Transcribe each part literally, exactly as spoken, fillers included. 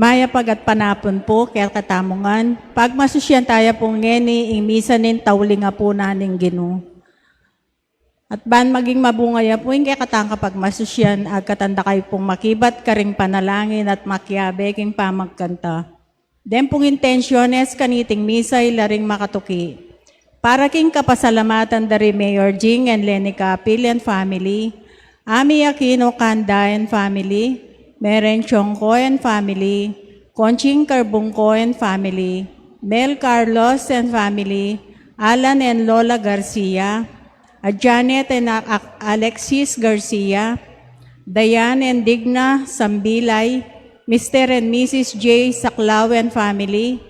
Mayap a gatpanapun pu kekatamu ngan. Pagmasusyan taya pu ngeni ing misa ning Tauling Apu na ning Ginu. At ban maging mabunga ya pu ing kekatang kapagmasusyan, agkatan da kayu pung makibat karing panalangin at makiabe king pamagkanta. Deng pung intensyones kaniting misa ila ring makatuki: para king kapasalamatan da ri Mayor Jing and Leni Capil and family, Ami Aquino Canda and family, Meren Chongco and family, Conching Carbungco and family, Mel Carlos and family, Alan and Lola Garcia, a Janet and A-, A-, Alexis Garcia, Diane and Digna Sambilay, Mister and Missus J Saclao and family,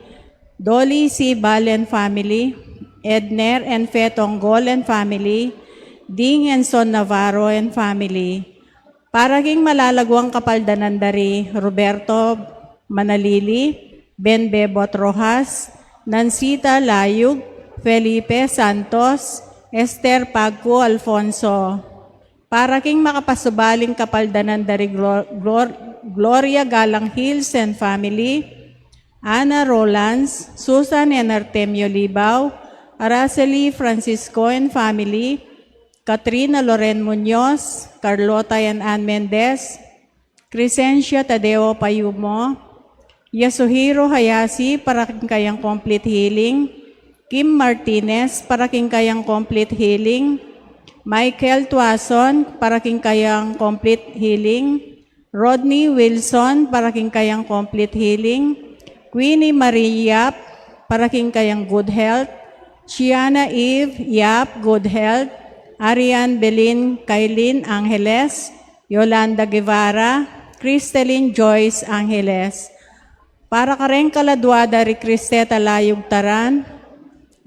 Dolly Sibal and family, Edner and Fe Tonggol and family, Ding and Son Navarro and family. Para king malalaguang kapaldanan da ri Roberto Manalili, Ben Bebot Rojas, Nancita Layug, Felipe Santos, Esther Pagco Alfonso. Para king makapasubaling kapaldanan da ri Glor-, Glor-, Gloria Galang Hills and family, Ana Rolands, Susan and Artemio Libao, Araceli Francisco and family, Katrina Loren Muñoz, Carlota and Ann Mendez, Crescencia Tadeo Payumo, Yasuhiro Hayashi para king kayang complete healing, Kim Martinez para king kayang complete healing, Michael Tuason para king kayang complete healing, Rodney Wilson para king kayang complete healing, Queenie Marie Yap para king kayang good health, Shiana Eve Yap good health, Arian Belin Kailin Angeles, Yolanda Guevara, Cristelin Joyce Angeles. Para kareng kaladua da ri Cristeta Layug Taran,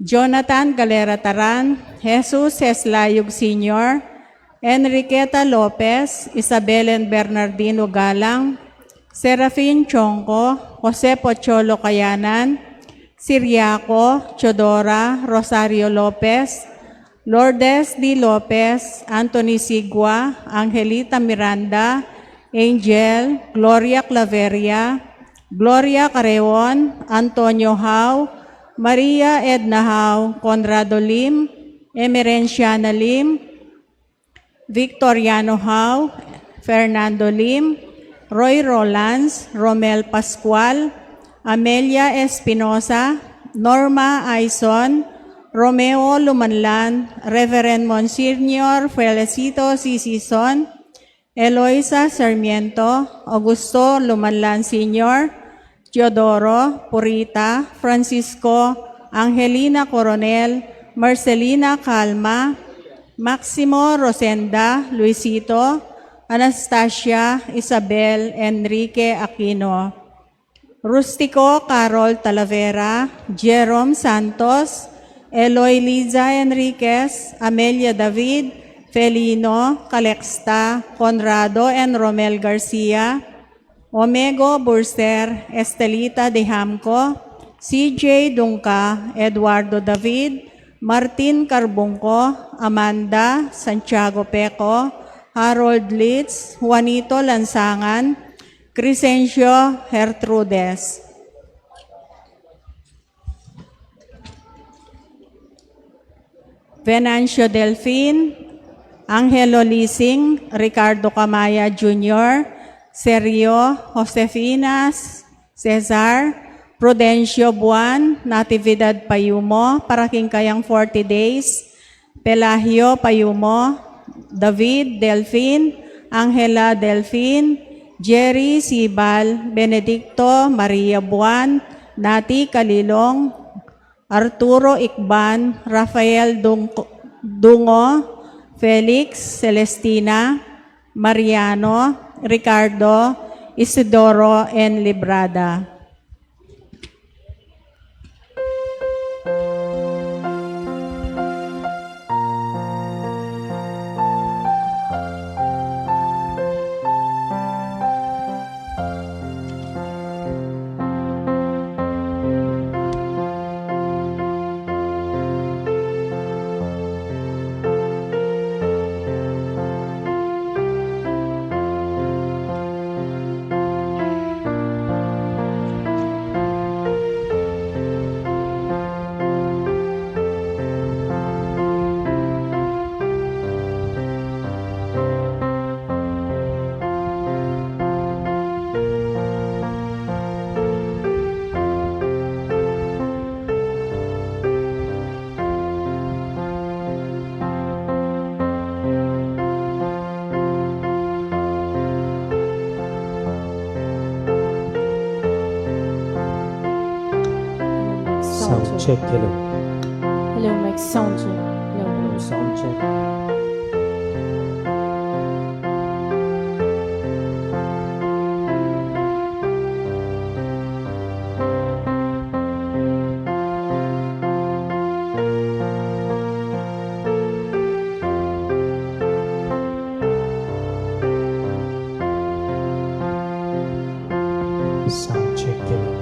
Jonathan Galera Taran, Jesus S. Layug Senior, Enriqueta Lopez, Isabel and Bernardino Galang, Serafin Chongco, Jose Pocholo Kayanan, Siriaco, Teodora, Rosario Lopez, Lourdes D. Lopez, Anthony Sigua, Angelita Miranda, Angel, Gloria Claveria, Gloria Careon, Antonio Hau, Maria Edna Hau, Conrado Lim, Emerenciana Lim, Victoriano Hau, Fernando Lim, Roy Rolands, Romel Pascual, Amelia Espinosa, Norma Aison, Romeo Lumanlan, Reverend Monsignor Felicito Sisison, Eloisa Sarmiento, Augusto Lumanlan Senior, Teodoro, Purita, Francisco, Angelina Coronel, Marcelina Calma, Maximo, Rosenda, Luisito, Anastasia, Isabel, Enrique Aquino, Rustico, Carol Talavera, Jerome Santos, Eloy Liza Enriquez, Amelia David, Felino, Calexta, Conrado and Romel Garcia, Omego Burster, Estelita de Hamco, C J Dungca, Eduardo David, Martin Carbungco, Amanda, Santiago Peco, Harold Litz, Juanito Lansangan, Crescencio Gertrudes. Venancio Delfin, Angelo Lising, Ricardo Camaya Junior, Sergio, Josefina, Cesar, Prudencio Buan, Natividad Payumo, para king kayang forty days, Pelagio Payumo, David Delfin, Angela Delfin, Jerry Sibal, Benedicto Maria Buan, Nati Kalilong, Arturo Icban, Rafael Dung-, Dungo, Felix, Celestina, Mariano, Ricardo, Isidoro, and Librada. Check, hello. Hello, mic, sound check. Hello. Hello, sound check. Sound check, hello.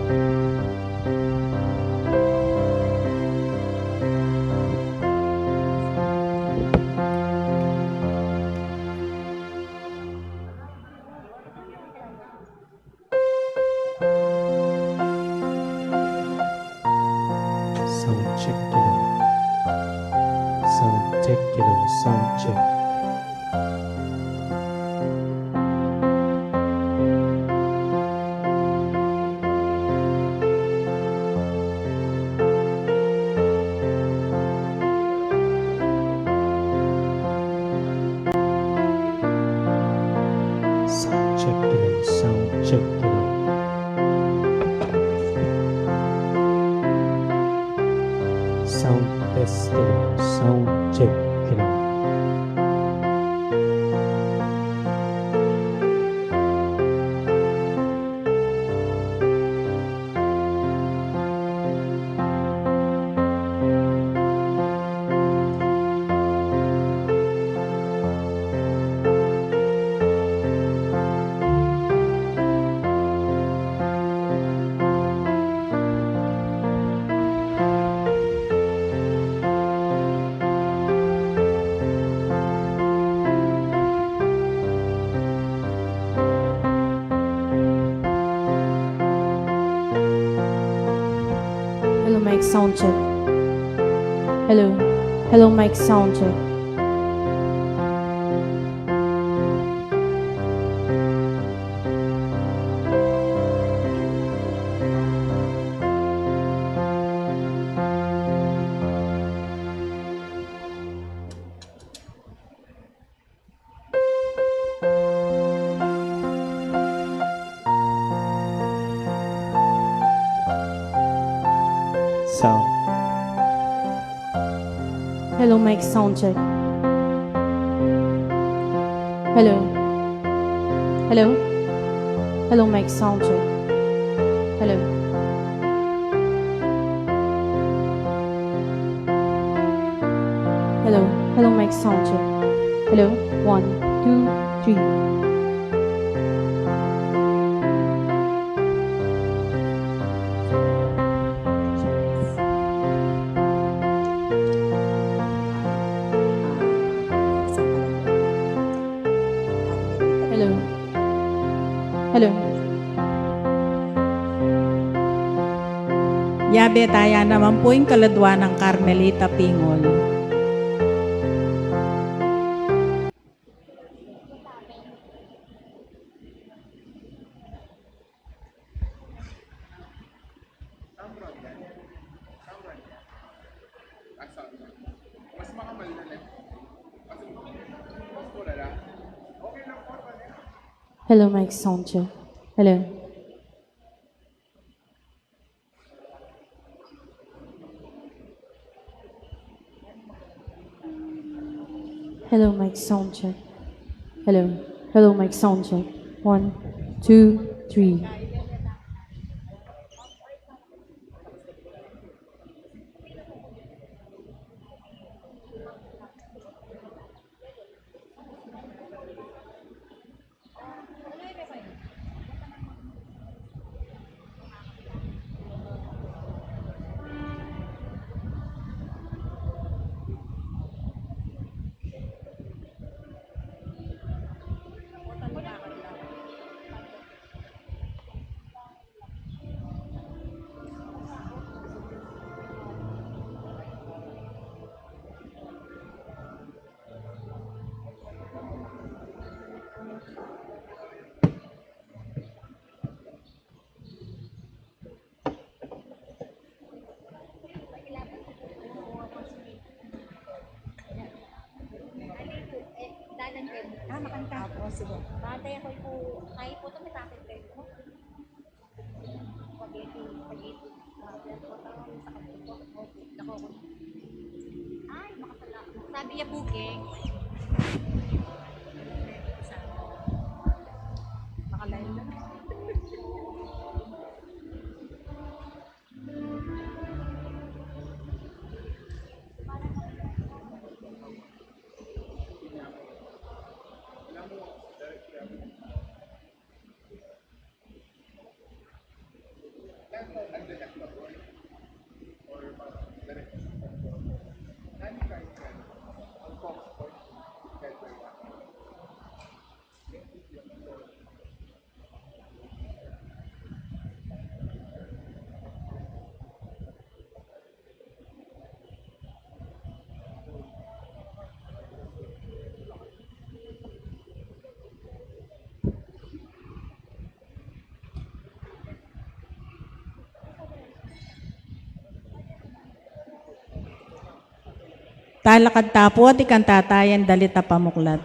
Sound check, hello. Sound check, hello. Sound check. Sound check, hello. Sound check, hello. Sound test, hello. Sound check, hello. Hello, mic, sound check. Hello. Hello, mic, sound check. Sound. Hello, mic, sound check. Hello. Hello. Hello, mic, sound check. Hello. Hello. Hello, mic, sound check. Hello. One, two, three. Hello. Hello. Yabe taya naman pu ing kaladwa nang Carmelita Pingol. Hello, mic, sound check. Hello. Hello, mic, sound check. Hello. Hello, mic, sound check. One, two, three. Ah, makanta. Opo, sige. Bantay ako po. Kayo po ito, may topic kayo po. Spaghetti, spaghetti. Ay, makasala. Sabi niya, Bukeng. Makalain na. Talakad ta pu at ikanta taya ing dalit a pamuklat.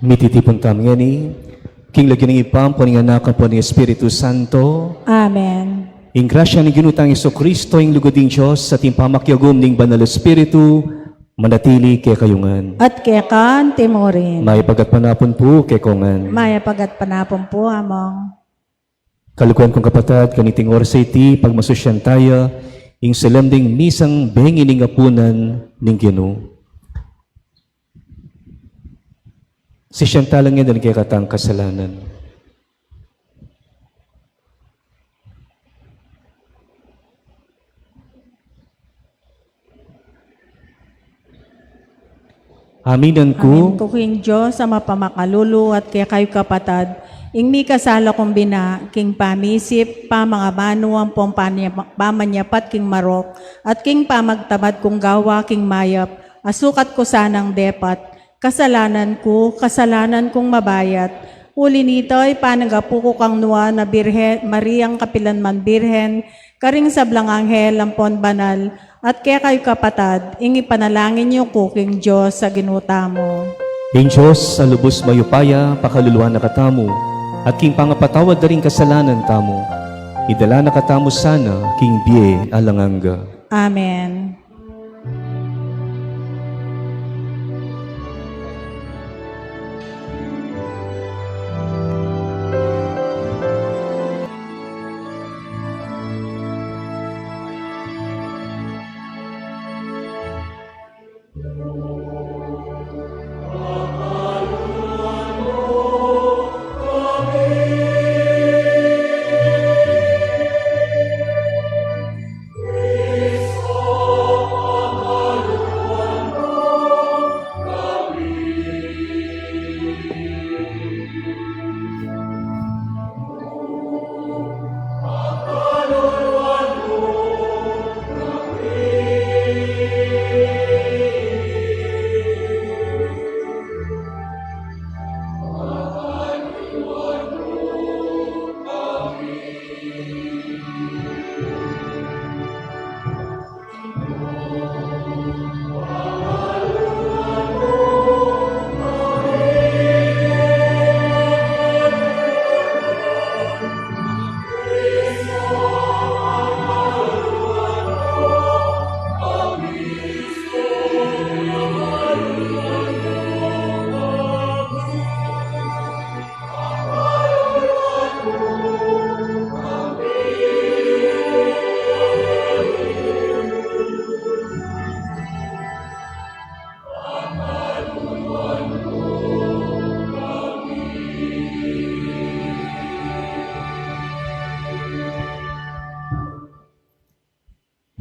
Mititipun tamu ngeni king lagyu ning Ibpa, ampo ning Anak, ampo ning Espiritu Santo. Amen. Ing grasya ning Ginu tang Jesucristo, ing lugud ning Dios, at ing pamakiagum ning Banal Espiritu, manatili kekayu ngan. At keka naman murin. Mayap a gatpanapun pu kekongan. Mayap a gatpanapun pu, Among. Kaluguran kung kapatad, kaniting oras a iti, pagmasusyan taya ing solemneng misang bengi ning apunan ning Ginu. Sisian tala ngeni ding kekatang kasalanan. Aminan ku. Amin ku king Dios a mapamakalulu at kekayu kapatad, ing mikasala kung bina, king pamisip, pamangabanu ampong panya-, pamanyapat king marok, at king pamagtamad kung gawa king mayap, a sukat ku sanang depat, kasalanan ku, kasalanan kung mabayat. Uli nita, ipanagapu ku kang nuan a Birhen, Mariang kapilan man Birhen, karing sablang anghel ampon banal, at kekayu kapatad, ing ipanalangin yu ku king Dios a Ginu tamu. Ing Dios a lubus mayupaya, pakaluluan na katamu, at king pangapatawad da ring kasalanan tamu, idala na katamu sana king bie alang angga. Amen.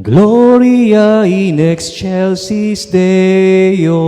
Gloria in excelsis Deo.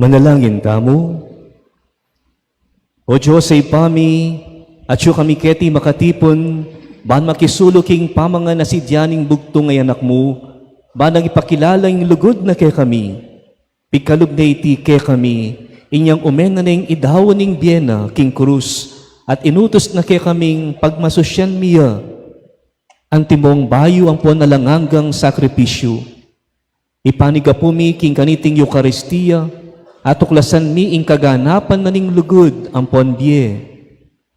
Manalangin tamu. O Dios, Ibpa mi, atyu kami keti makatipun, ban makisulu king pamangan a sidya ning bugtung a Anak mu, ban ipakilala ing lugud na kekami. Pikalub na iti kekami, inyang ume na neng idaun ing bie na king krus, at inutus na kekaming pagmasusyan mi ya, antimong bayu ampon alang anggang sakripisyu. Ipanigapu mi king kaniting Eukaristia, atuklasan mi ing kaganapan na ning lugud ampon bie.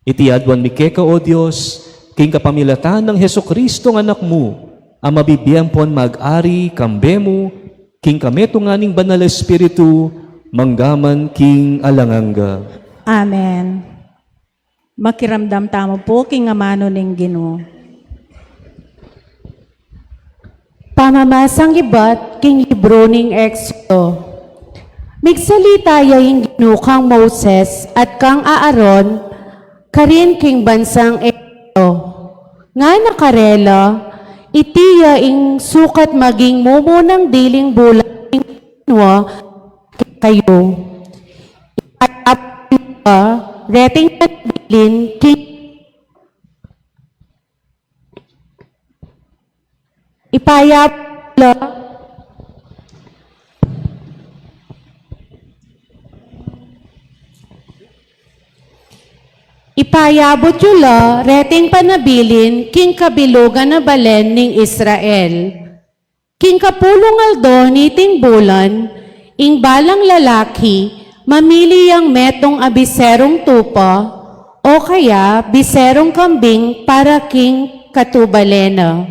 Iti aduan mi keka, O Dios, king kapamilatan nang Jesucristo a Anak mu, a mabibie ampon mag-ari kambe mu, king kametungan ning Banal a Espiritu, mangga man king alang angga. Amen. Makiramdam tamu pu king amanu ning Ginu. Pamamasang ibat king libru ning Exodo. Migsalita ya ing Ginu kang Moses at kang Aaron, karin king bansang Egipto. Ngana karela, iti ya ing sukat maging mumunang diling bulag ning Ginu kekayu. Ipayap yu la reting bilin king Ipayap yu la, Ipayabut yu la reting panabilin king kabilugan a balen ning Israel. King kapulung aldo niting bulan, ing balang lalaki mamili yang metung a biserung tupa o kaya biserung kambing para king katubale na.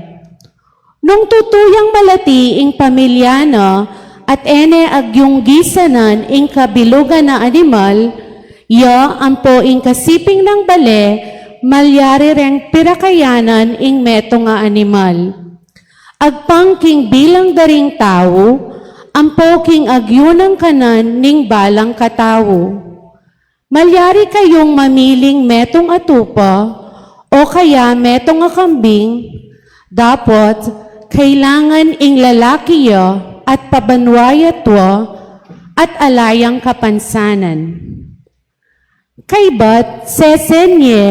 Nung tutu yang malati ing pamilya na at e ne agyung gisanan ing kabilugan a animal, ya ampo ing kasiping nang bale, malyari reng pirakayanan ing metung a animal. Agpang king bilang da ring tau, ampo king agyu nang kanan ning balang katau. Malyari kayung mamiling metung a tupa o kaya metung a kambing, dapot kailangan ing lalaki ya at pabanua ya tua at ala yang kapansanan. Kaybat sesen ye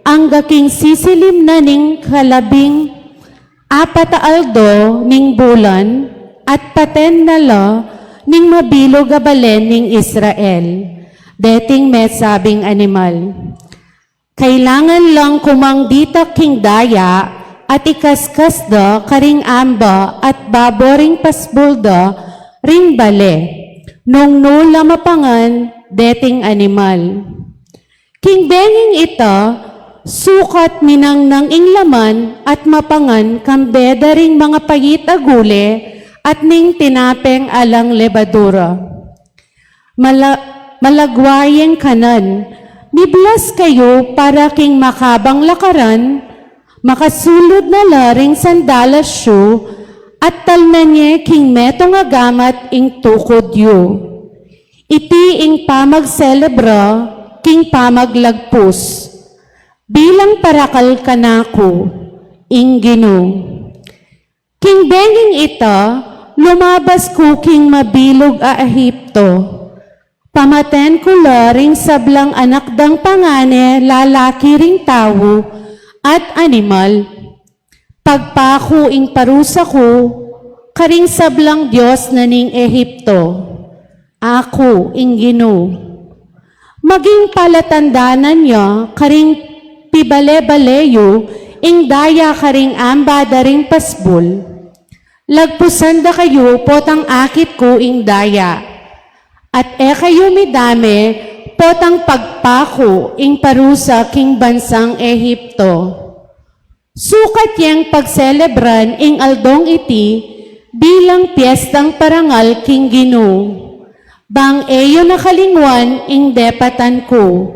angga king sisilim na ning kalabing apat a aldo ning bulan at paten na la ning mabilug a balen ning Israel deting mesabing animal. Kailangan lang kumang ditak king daya at ikaskas da karing amba at babo ring pasbul da ring bale nung nu la mapangan deting animal. King benging ita, sukat minangnang ing laman at mapangan kambe da ring mangapait a gule at ning tinapeng alang lebadura. Mala-, malagwa yeng kanan, miblas kayu para king makabang lakaran, makasulud na la ring sandalas yu at talnan ye king metung a gamat ing tukud yu. Iti ing pamagselebra king pamaglagpus bilang parakal kanaku, ing Ginu. King benging ita, lumabas ku king mabilug a Ehipto. Pamaten ku la ring sablang anak dang pangane lalaki ring tau at animal. Pagpaku ing parusa ku karing sablang dios na ning Ehipto. Aku ing Ginu. Maging palatandanan ya karing pibale-bale yu ing daya karing amba da ring pasbul. Lagpusan da kayu potang akit ku ing daya, at e kayu midame potang pagpaku ing parusa king bansang Ehipto. Sukat yeng pagselebran ing aldong iti bilang piestang parangal king Ginu, bang e yu na kalingwan ing depatan ku,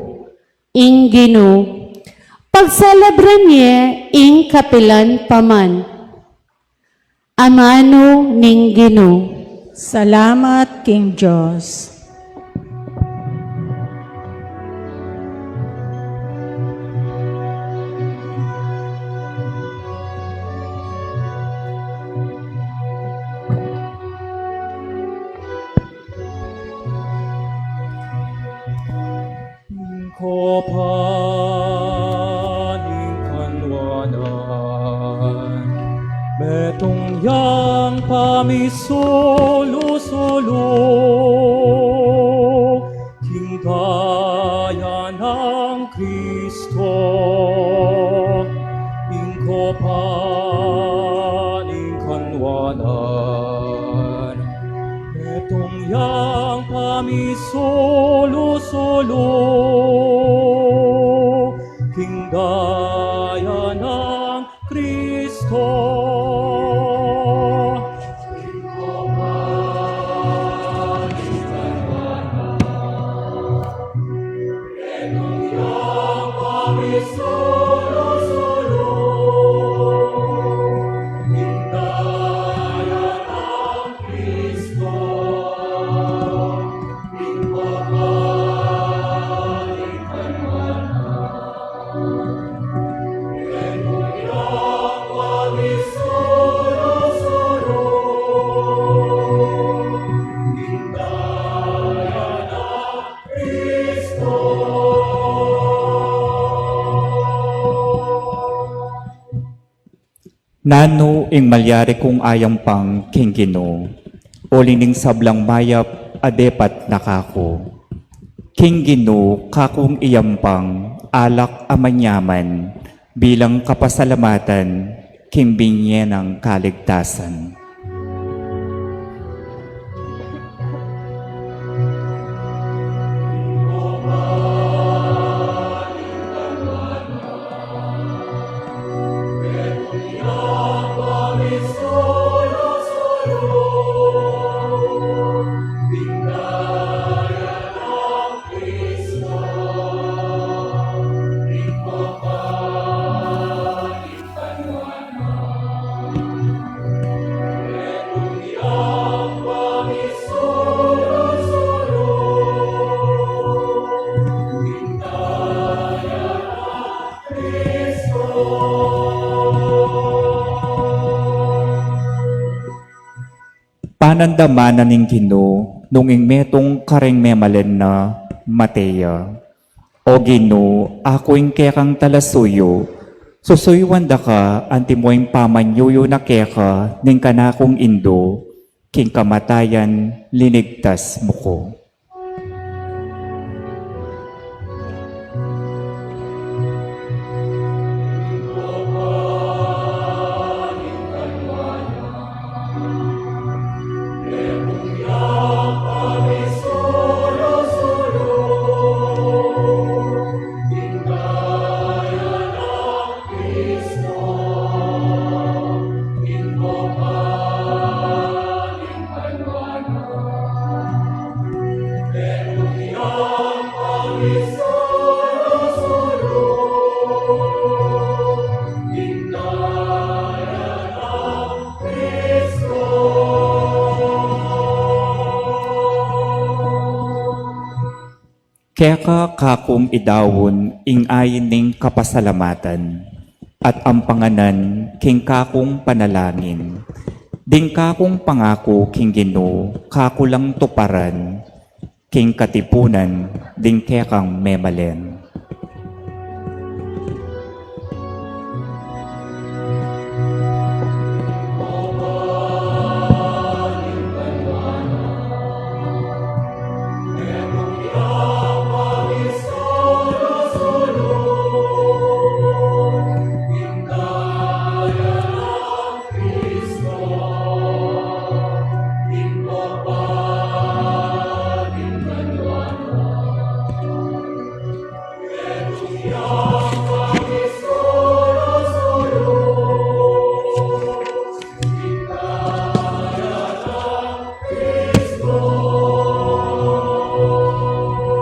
ing Ginu. Pagselebran ye ing kapilan pa man. Amanu ning Ginu. Salamat king Dios. Ing kopan ning kanwanan, metung yang pamisulu-sulu, king daya nang Kristo. Ing kopan ning kanwanan, metung yang pamisulu-sulu, king daya nang Kristo. Nanu ing malyari kung ayampang king Ginu, uling ning sablang mayap a depat na kaku? King Ginu kakung iyampang alak a manyaman bilang kapasalamatan king binye nang kaligtasan. Panandalanan ning Ginu nung ing metung kareng memalen na mate ya. O Ginu, aku ing kekang talasuyu, susuyuan da ka antimo ing pamanyuyu na keka ning kanakung indu, king kamatayan linigtas mu ku. Keka kaku mu idaun ing ain ning kapasalamatan, at ampanganan king kakung panalangin, ding kakung pangaku king Ginu kaku lang tuparan, king katipunan ding kekang memalen.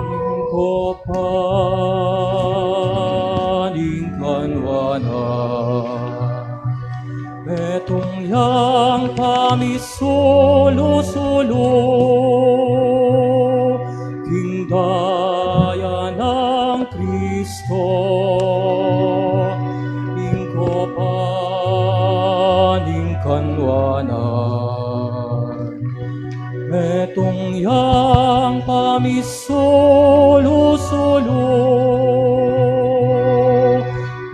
Ing Kopan ing kanwanan, metung yang pamisulu-sulu, king daya nang Kristo, ing Kopan ing kanwanan, metung yang pamisulu-sulu,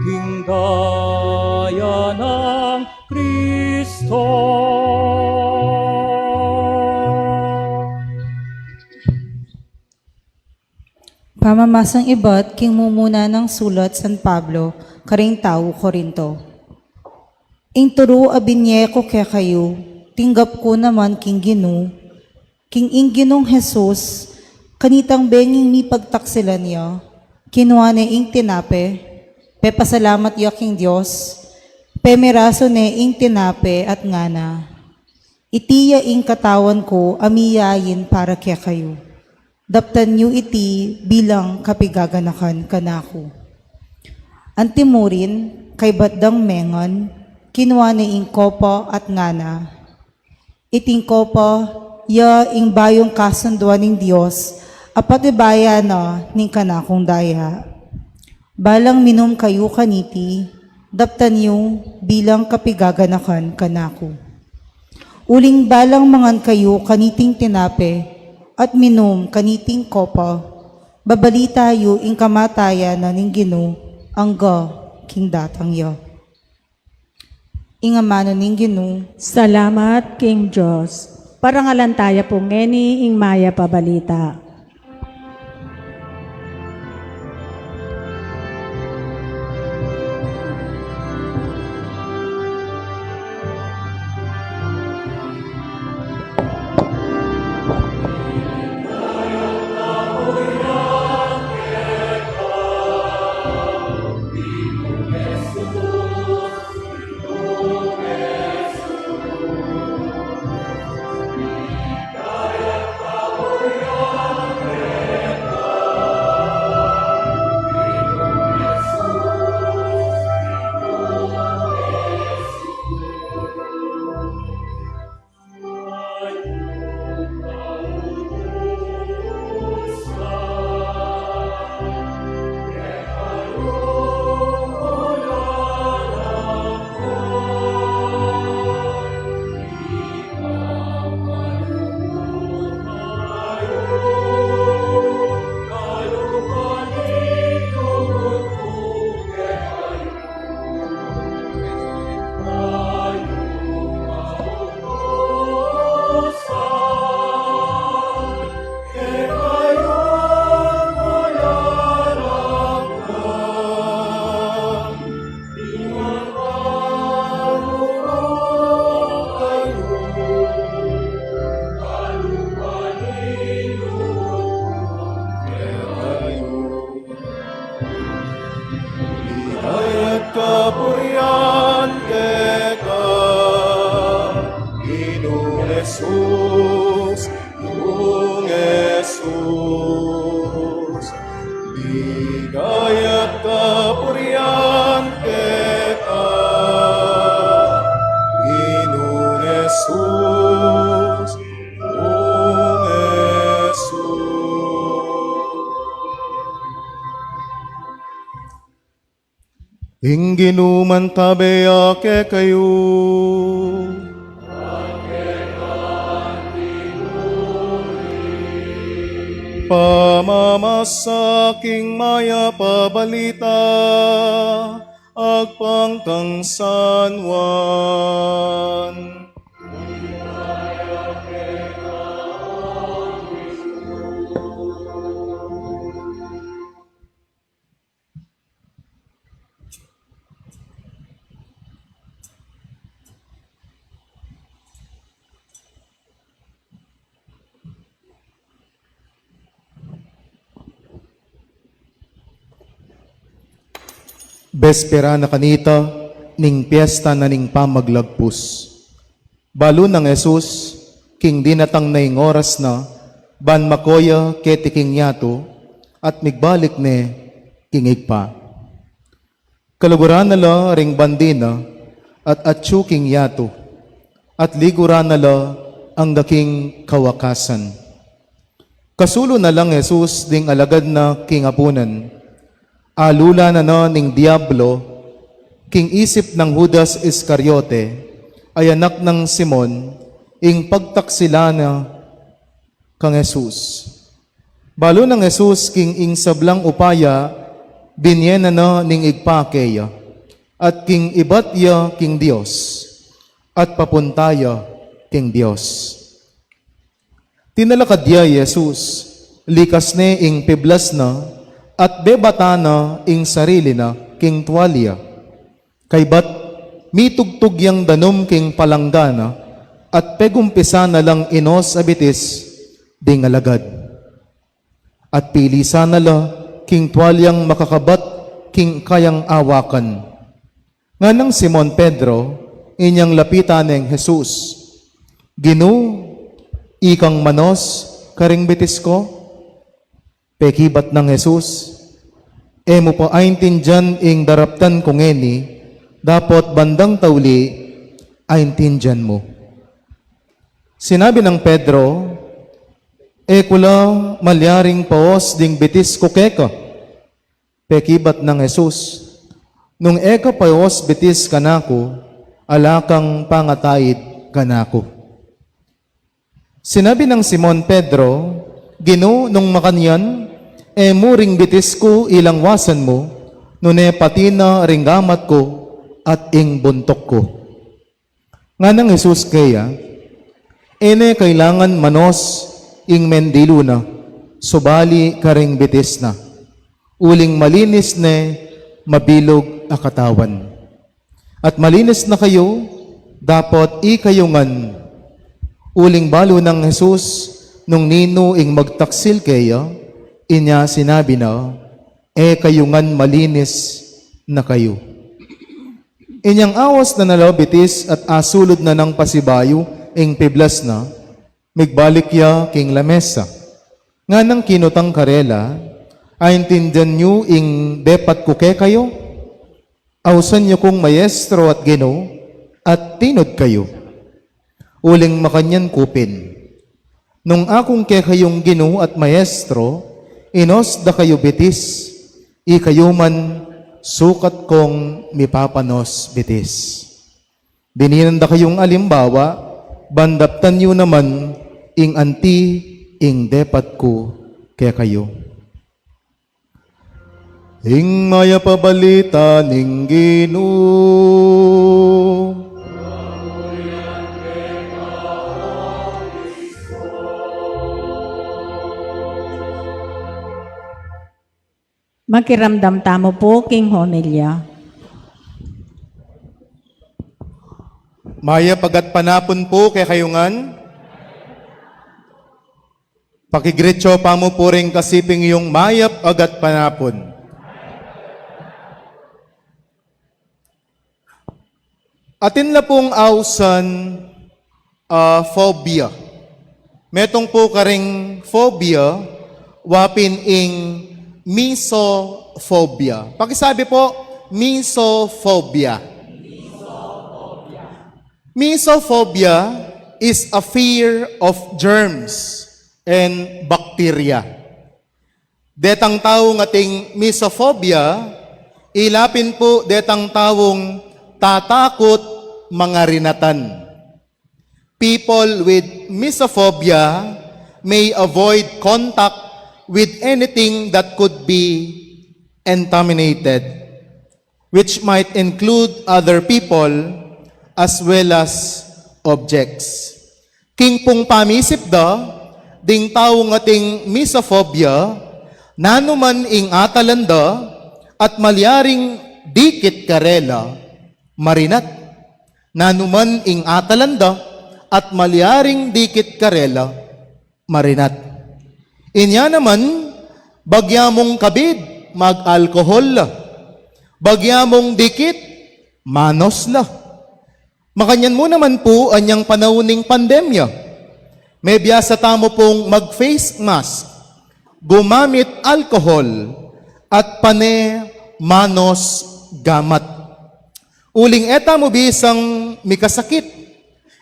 king daya nang Kristo. Pamamasang ibat king mumuna nang sulat San Pablo karing tau Corinto. Ing turu a binye ku kekayu, tinggap ku naman king Ginu, king ing Ginung Jesus, kanitang benging mipagtaksilan ya, kinua ne ing tinape, pepasalamat ya king Dios, pemirasu ne ing tinape at ngana, "Iti ya ing katawan ku a miyain para kekayu. Daptan yu iti bilang kapigaganakan kanaku." Antimurin, kaybat dang mengan, kinua ne ing kopa at ngana, "Iting kopa ya ing bayung kasunduan ning Dios a patibayan na ning kanakung daya. Balang minum kayu kaniti, daptan yu bilang kapigaganakan kanaku. Uling balang mangan kayu kaniting tinape at minum kaniting kopa, babalita yu ing kamatayan na ning Ginu angga king datang ya." Ing amanu ning Ginu. Salamat king Dios. Parangalan taya pu ngeni ing mayap a balita. Ing Ginu mantabe ya kekayu. Pamamasa king Mayap a Balita agpang kang San Juan. Bespera na kanita ning piesta na ning Pamaglagpus. Balu nang Jesus, king dinatang na ing oras na, ban mako ya keti king yatu, at migbalik ne king Ibpa. Kaluguran na la ring bandi na, at atyu king yatu, at liguran na la angga king kawakasan. Kasulu na lang Jesus ding alagad na king apunan. Alula na na ning Diablo, king isip nang Judas Iscariote, a anak nang Simon, ing pagtaksilan na kang Jesus. Balu nang Jesus king ing sablang upaya, binye na na ning Ibpa keya, at king ibat ya king Dios, at papunta ya king Dios. Tinalakad ya i Jesus, likas ne ing piblas na, at bebatan na ing sarili na king tualya. Kaybat mitugtug yang danum king palangga na, at pegumpisan na lang inos a bitis ding alagad. At pilisan na la king tualyang makakabat king kayang awakan. Nganang Simon Pedro, inyang lapitan neng Jesus, "Ginu, ikang manos karing bitis ku?" Pekibat nang Jesus, "E mu pa aintindian ing daraptan ku ngeni, dapot bandang tauli, aintindian mu." Sinabi nang Pedro, "E ku la malyaring paos ding bitis ku keka." Pekibat nang Jesus, "Nung e ka paos bitis kanaku, ala kang pangataid kanaku." Sinabi nang Simon Pedro, "Ginu, nung makanyan, e mu ring bitis ku ilangwasan mu, nune pati na ring gamat ku at ing buntuk ku." Nganang Jesus keya, "E ne kailangan manos ing mendilu na, subali karing bitis na. Uling malinis ne mabilug a katawan. At malinis na kayu, dapot ikayu ngan." Uling balu nang Jesus, nung ninu ing magtaksil keya, inya sinabi na, "E kayu ngan malinis na kayu." Inyang awas na na la bitis at asulud na nang pasibayu ing piblas na, migbalik ya king lamesa. Nganang kinutang karela, "Aintindian yu ing depat ku kekayu? Ausan yu kung Maestro at Ginu, at tinud kayu. Uling makanyan ku pin. Nung akung kekayung Ginu at Maestro, inos da kayu bitis, ikayu man sukat kung mipapanos bitis. Dininan da kayung alimbawa, ban daptan yu naman ing anti ing depat ku kekayu." Ing Mayap a Balita ning Ginu. Makiramdam tamu pu king homilya. Mayap a gatpanapun pu kekayu ngan. Pakigreet yu pa mu pu ring kasiping yung mayap a gatpanapun. Atin la pung ausan, ah, phobia. Metung pu karing phobia, wa pin ing misophonia. Pakisabi pu, misophonia. Misophonia is a fear of germs and bacteria. Detang tau ating misophonia, Ila pin pu detang taung tatakut mangarinatan. People with misophobia may avoid contact with anything that could be contaminated, which might include other people as well as objects. King pung pamisip da, ding taung ating misophobia, nanu man ing atalan da, at malyaring dikit karela, marinat. Nanu man ing atalan da, at malyaring dikit karela, marinat. Inya naman, bagya mung kabid, mag-alkohol la. Bagya mung dikit, manos la. Makanyan mu naman pu anyang panaun ning pandemya. Mebiasa tamu pung mag-face mask, gumamit alkohol, at pane manos gamat. Uling e tamu bisang mikasakit,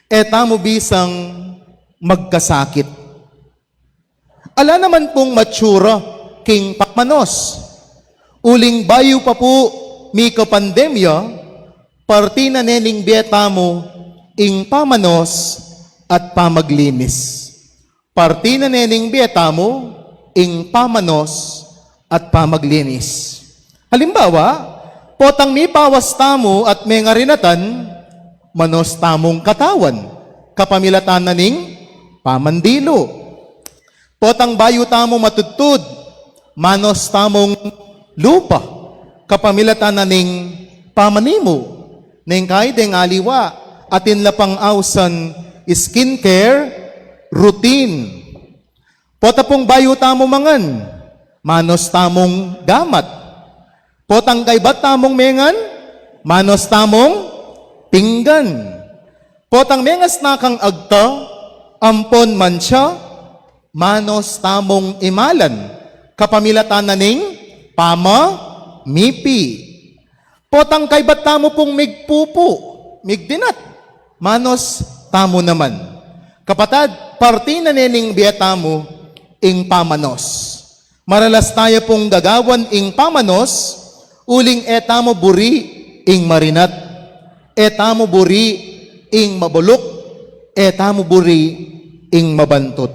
e tamu bisang magkasakit. Ala naman pung matsura king pamanos. Uling bayu pa pu mika pandemya, parti na ne ning bie tamu ing pamanos at pamaglinis. Parti na ne ning bie tamu ing pamanos at pamaglinis. Halimbawa, potang mipawas tamu at mengarinatan, manos tamung katawan, kapamilatan na ning pamandilu. Potang bayu tamu matudtud, manos tamung lupa, kapamilatan na ning pamanimu. Neng kai deng aliwa, atin la pang ausan skincare routine. Pota pung bayu tamu mangan, manos tamung gamat. Potang kaybat tamung mengan, manos tamung pinggan. Potang mengas na kang agta, ampon mansa, manos tamung imalan, kapamilatan na ning pamamipi. Potang kaybat tamu pung migpupu, migdinat, manos tamu naman. Kapatad, parti na ne ning bie tamu ing pamanos. Maralas taya pung gagawan ing pamanos, uling e tamu buri ing marinat, e tamu buri ing mabuluk, e tamu buri ing mabantut.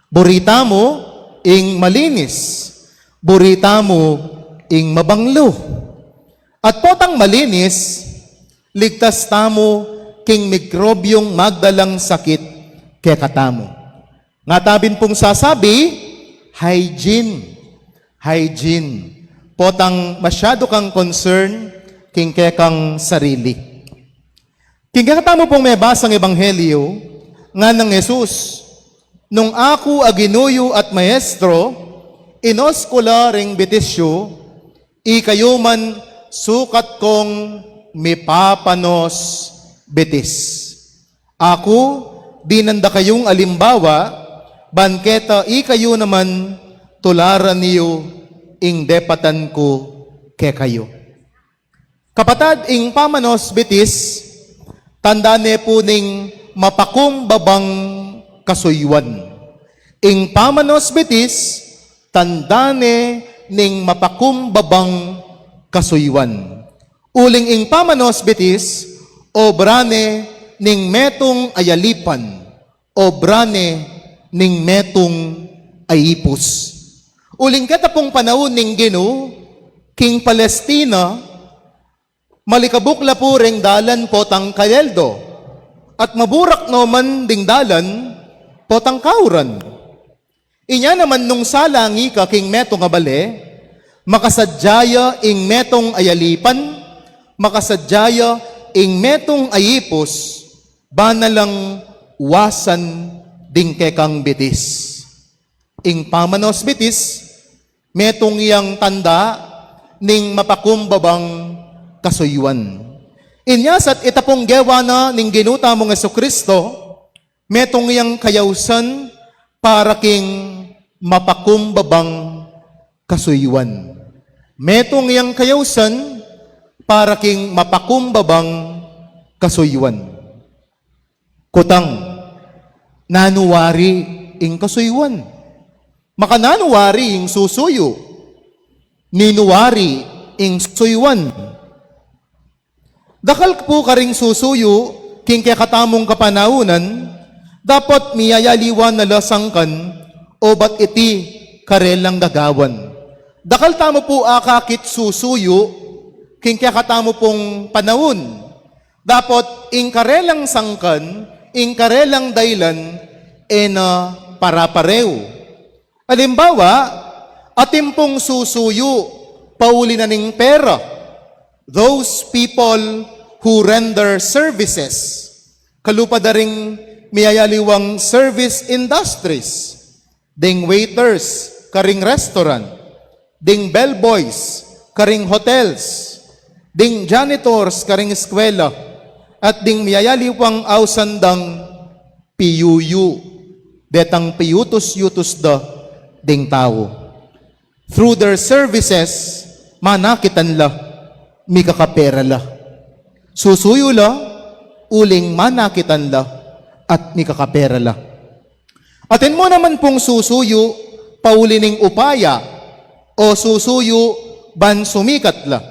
Buri tamu ing malinis, buri tamu ing mabanglu. At potang malinis, ligtas tamu king mikrobyung magdalang sakit kekatamu. Nga tabin pung sasabi, hygiene. Hygiene. Potang masyadu kang concern king kekang sarili. King kekatamu pung mebasang ebanghelyu, nganang Jesus, nung aku a Ginu yu at Maestro, inos ku la ring bitis yu, ikayu man sukat kung mipapanos bitis. Aku, dinan da kayung alimbawa, ban keta ikayu naman tularan yu ing depatan ku kekayu. Kapatad, ing pamanos bitis, tanda ne pu ning mapakumbabang kasuyuan. Ing pamanos bitis, tanda ne ning mapakumbabang kasuyuan. Uling ing pamanos bitis, obra ne ning metung a yalipan, obra ne ning metung a ipus. Uling keta pung panaun ning Ginu, king Palestina, malikabuk la pu reng dalan potang kaleldo, at maburak no man ding dalan potang kauran. Inya naman nung salang ika king metung a bale, makasadya ya ing metung a yalipan, makasadya ya ing metung a ipus, bana lang wasan ding kekang bitis. Ing pamanos bitis, metung yang tanda ning mapakumbabang kasuyuan. Inya sat ita pung gewa na ning Ginu tamung Jesucristo, metung yang kayausan para king mapakumbabang kasuyuan. Metung yang kayausan para king mapakumbabang kasuyuan. Kutang, nanu wari ing kasuyuan? Makananu wari ing susuyu? Ninu wari ing susuyuan. Dakal pu karing susuyu king kekatamung kapanaunan, dapot miyayaliwa na la sangkan, o bat iti karelang gagawan. Dakal tamu pu akakit susuyu king kekatamu pung panaun. Dapot ing karelang sangkan, ing karelang dailan, e na para-pareu. Alimbawa, atin pung susuyu pauli na ning pera. Those people who render services. Kalupa da ring miyayaliwang service industries. Ding waiters karing restaurant. Ding bellboys karing hotels. Ding janitors karing eskwela. At ding miyayaliwang ausan dang piyuyu, detang piyutus-yutus da ding tau. Through their services, manakitan la, mikakapera la. Susuyu la, uling manakitan la, at mikakapera la. Atin mu naman pung susuyu, pauli ning upaya, o susuyu, ban sumikat la.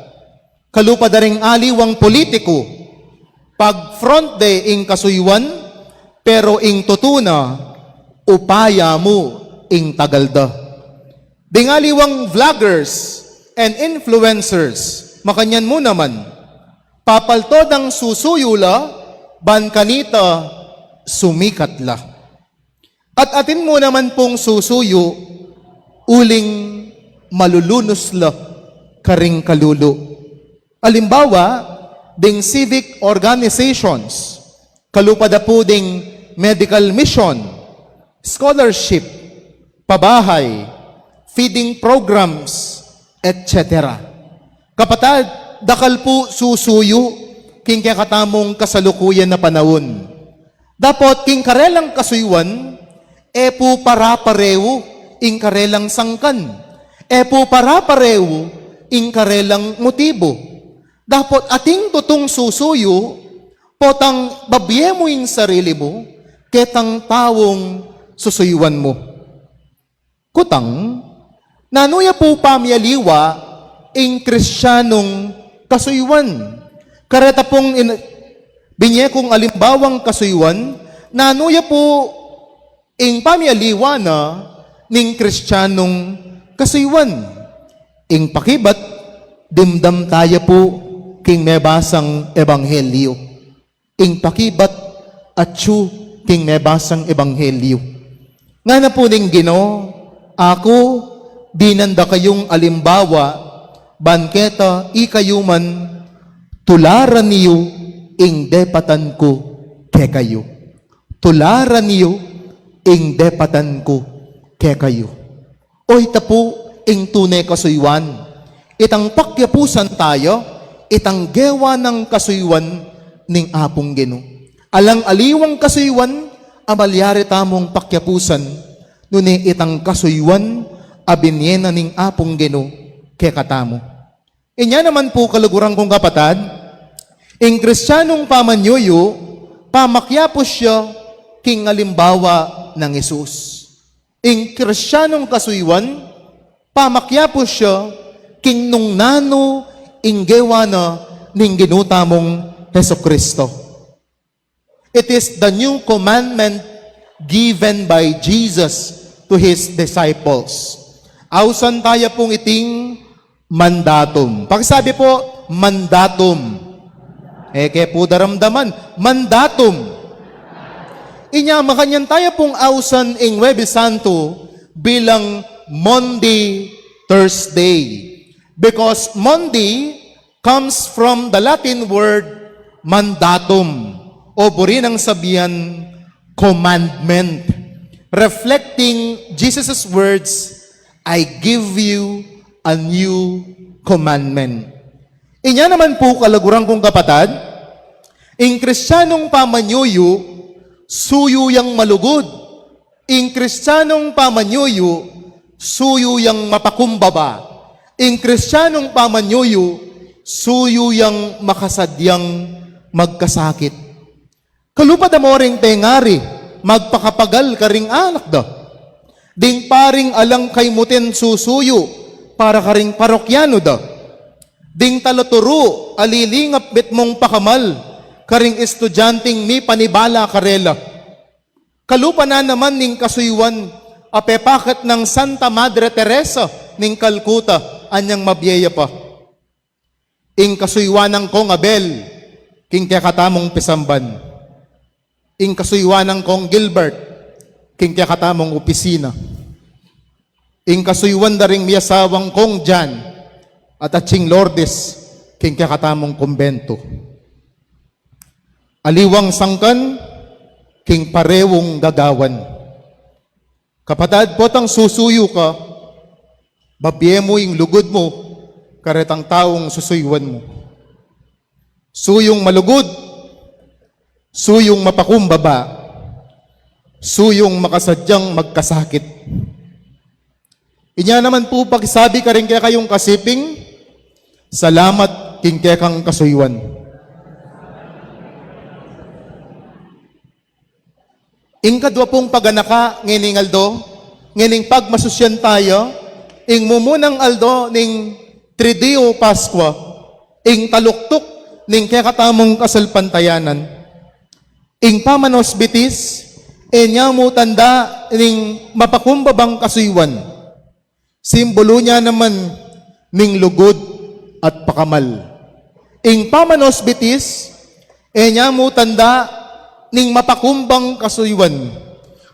Kalupa da ring aliwang politiku, pag-front de ing kasuyuan, pero ing tutu na, upaya mu ing tagal da. Ding aliwang vloggers and influencers, makanyan mu naman, papalto dang susuyu la, ban kanita sumikat la. At atin mu naman pung susuyu, uling malulunus la karing kalulu. Alimbawa, ding civic organizations, kalupa da pu ding medical mission, scholarship, pabahay, feeding programs, et cetera. Kapatad, dakal pu susuyu king kekatamung kasalukuyan a panaun. Dapot king karelang kasuyuan, e pu para-pareu ing karelang sangkan. E pu para-pareu ing karelang motibu. Dapot atin tutung susuyu, potang babie mu ing sarili mu, ketang taung susuyuan mu. Kutang, nanu ya pu pamiyaliwa ing Kristianung kasuyuan? Kareta pung in-, binie kung alimbawang kasuyuan, nanu ya pu ing pamiyaliwa na ning Kristianung kasuyuan? Ing pakibat, dimdam taya pu king mebasang ebanghelyu. Ing pakibat atyu king mebasang ebanghelyu. Ngana pu ning Ginu, aku, dinan da kayung alimbawa, ban keta ikayu man, tularan yu ing depatan ku kekayu. Tularan yu ing depatan ku kekayu. O ita pu ing tune kasuyuan. Itang pakyapusan taya, itang gewa nang kasuyuan ning Apung Ginu. Alang aliwang kasuyuan a malyari tamung pakyapusan, nune itang kasuyuan a binie na ning Apung Ginu kekatamu. Inya naman pu, kaluguran kung kapatad, ing Kristianung pamanyuyu, pamakyapus ya king alimbawa nang Jesus. Ing Kristianung kasuyuan, pamakyapus ya king nung nanu ing gewa na ning Ginu tamung Jesucristo. It is the new commandment given by Jesus to his disciples. Ausan taya pung iting mandatum. Pakisabi pu, mandatum. E ke pu daramdaman, mandatum. Inya, makanyan taya pung ausan ing Huwebes Santo bilang Maundy Thursday. Because Maundy comes from the Latin word mandatum, o buri nang sabian commandment, reflecting Jesus' words, "I give you a new commandment." Inya naman pu, kaluguran kung kapatad, ing Kristianung pamanyuyu, suyu yang malugud. Ing Kristianung pamanyuyu, suyu yang mapakumbaba. Ing Kristianung pamanyuyu, suyu yang makasadyang magkasakit. Kalupa da mu ring pengari, magpakapagal karing anak da. Ding paring alang kaymutin susuyu para karing parokyanu da. Ding talaturu a lilingap mitmung pakamal karing estudianting mipanibala karela. Kalupa na naman ning kasuyuan a pepaket nang Santa Madre Teresa ning Calcutta anyang mabie ya pa. Ing kasuyuan nang Kong Abel, king kekatamung pisamban. Ing kasuyuan nang Kong Gilbert, king kekatamung opisina. Ing kasuyuan da ring miasawang Kong John at Atsing Lourdes, king kekatamung kumbento. Aliwang sangkan, king parewung gagawan. Kapatad, potang susuyu ka, babie mu ing lugud mu karetang taung susuyuan mu. Suyung malugud, suyung mapakumbaba, suyung makasadyang magkasakit. Inya naman pu pakisabi karing kekayung kasiping, salamat king kekang kasuyuan. Ing kadwa pung paganaka ngening aldo, ngening pagmasusyan taya, ing mumunang aldo ning Triduum Pascuae, ing taluktuk ning kekatamung kasalpantayanan. Ing pamanos bitis, e nya mu tanda ning mapakumbabang kasuyuan. Simbulu nya naman ning lugud at pakamal. Ing pamanos bitis, e nya mu tanda ning mapakumbang kasuyuan.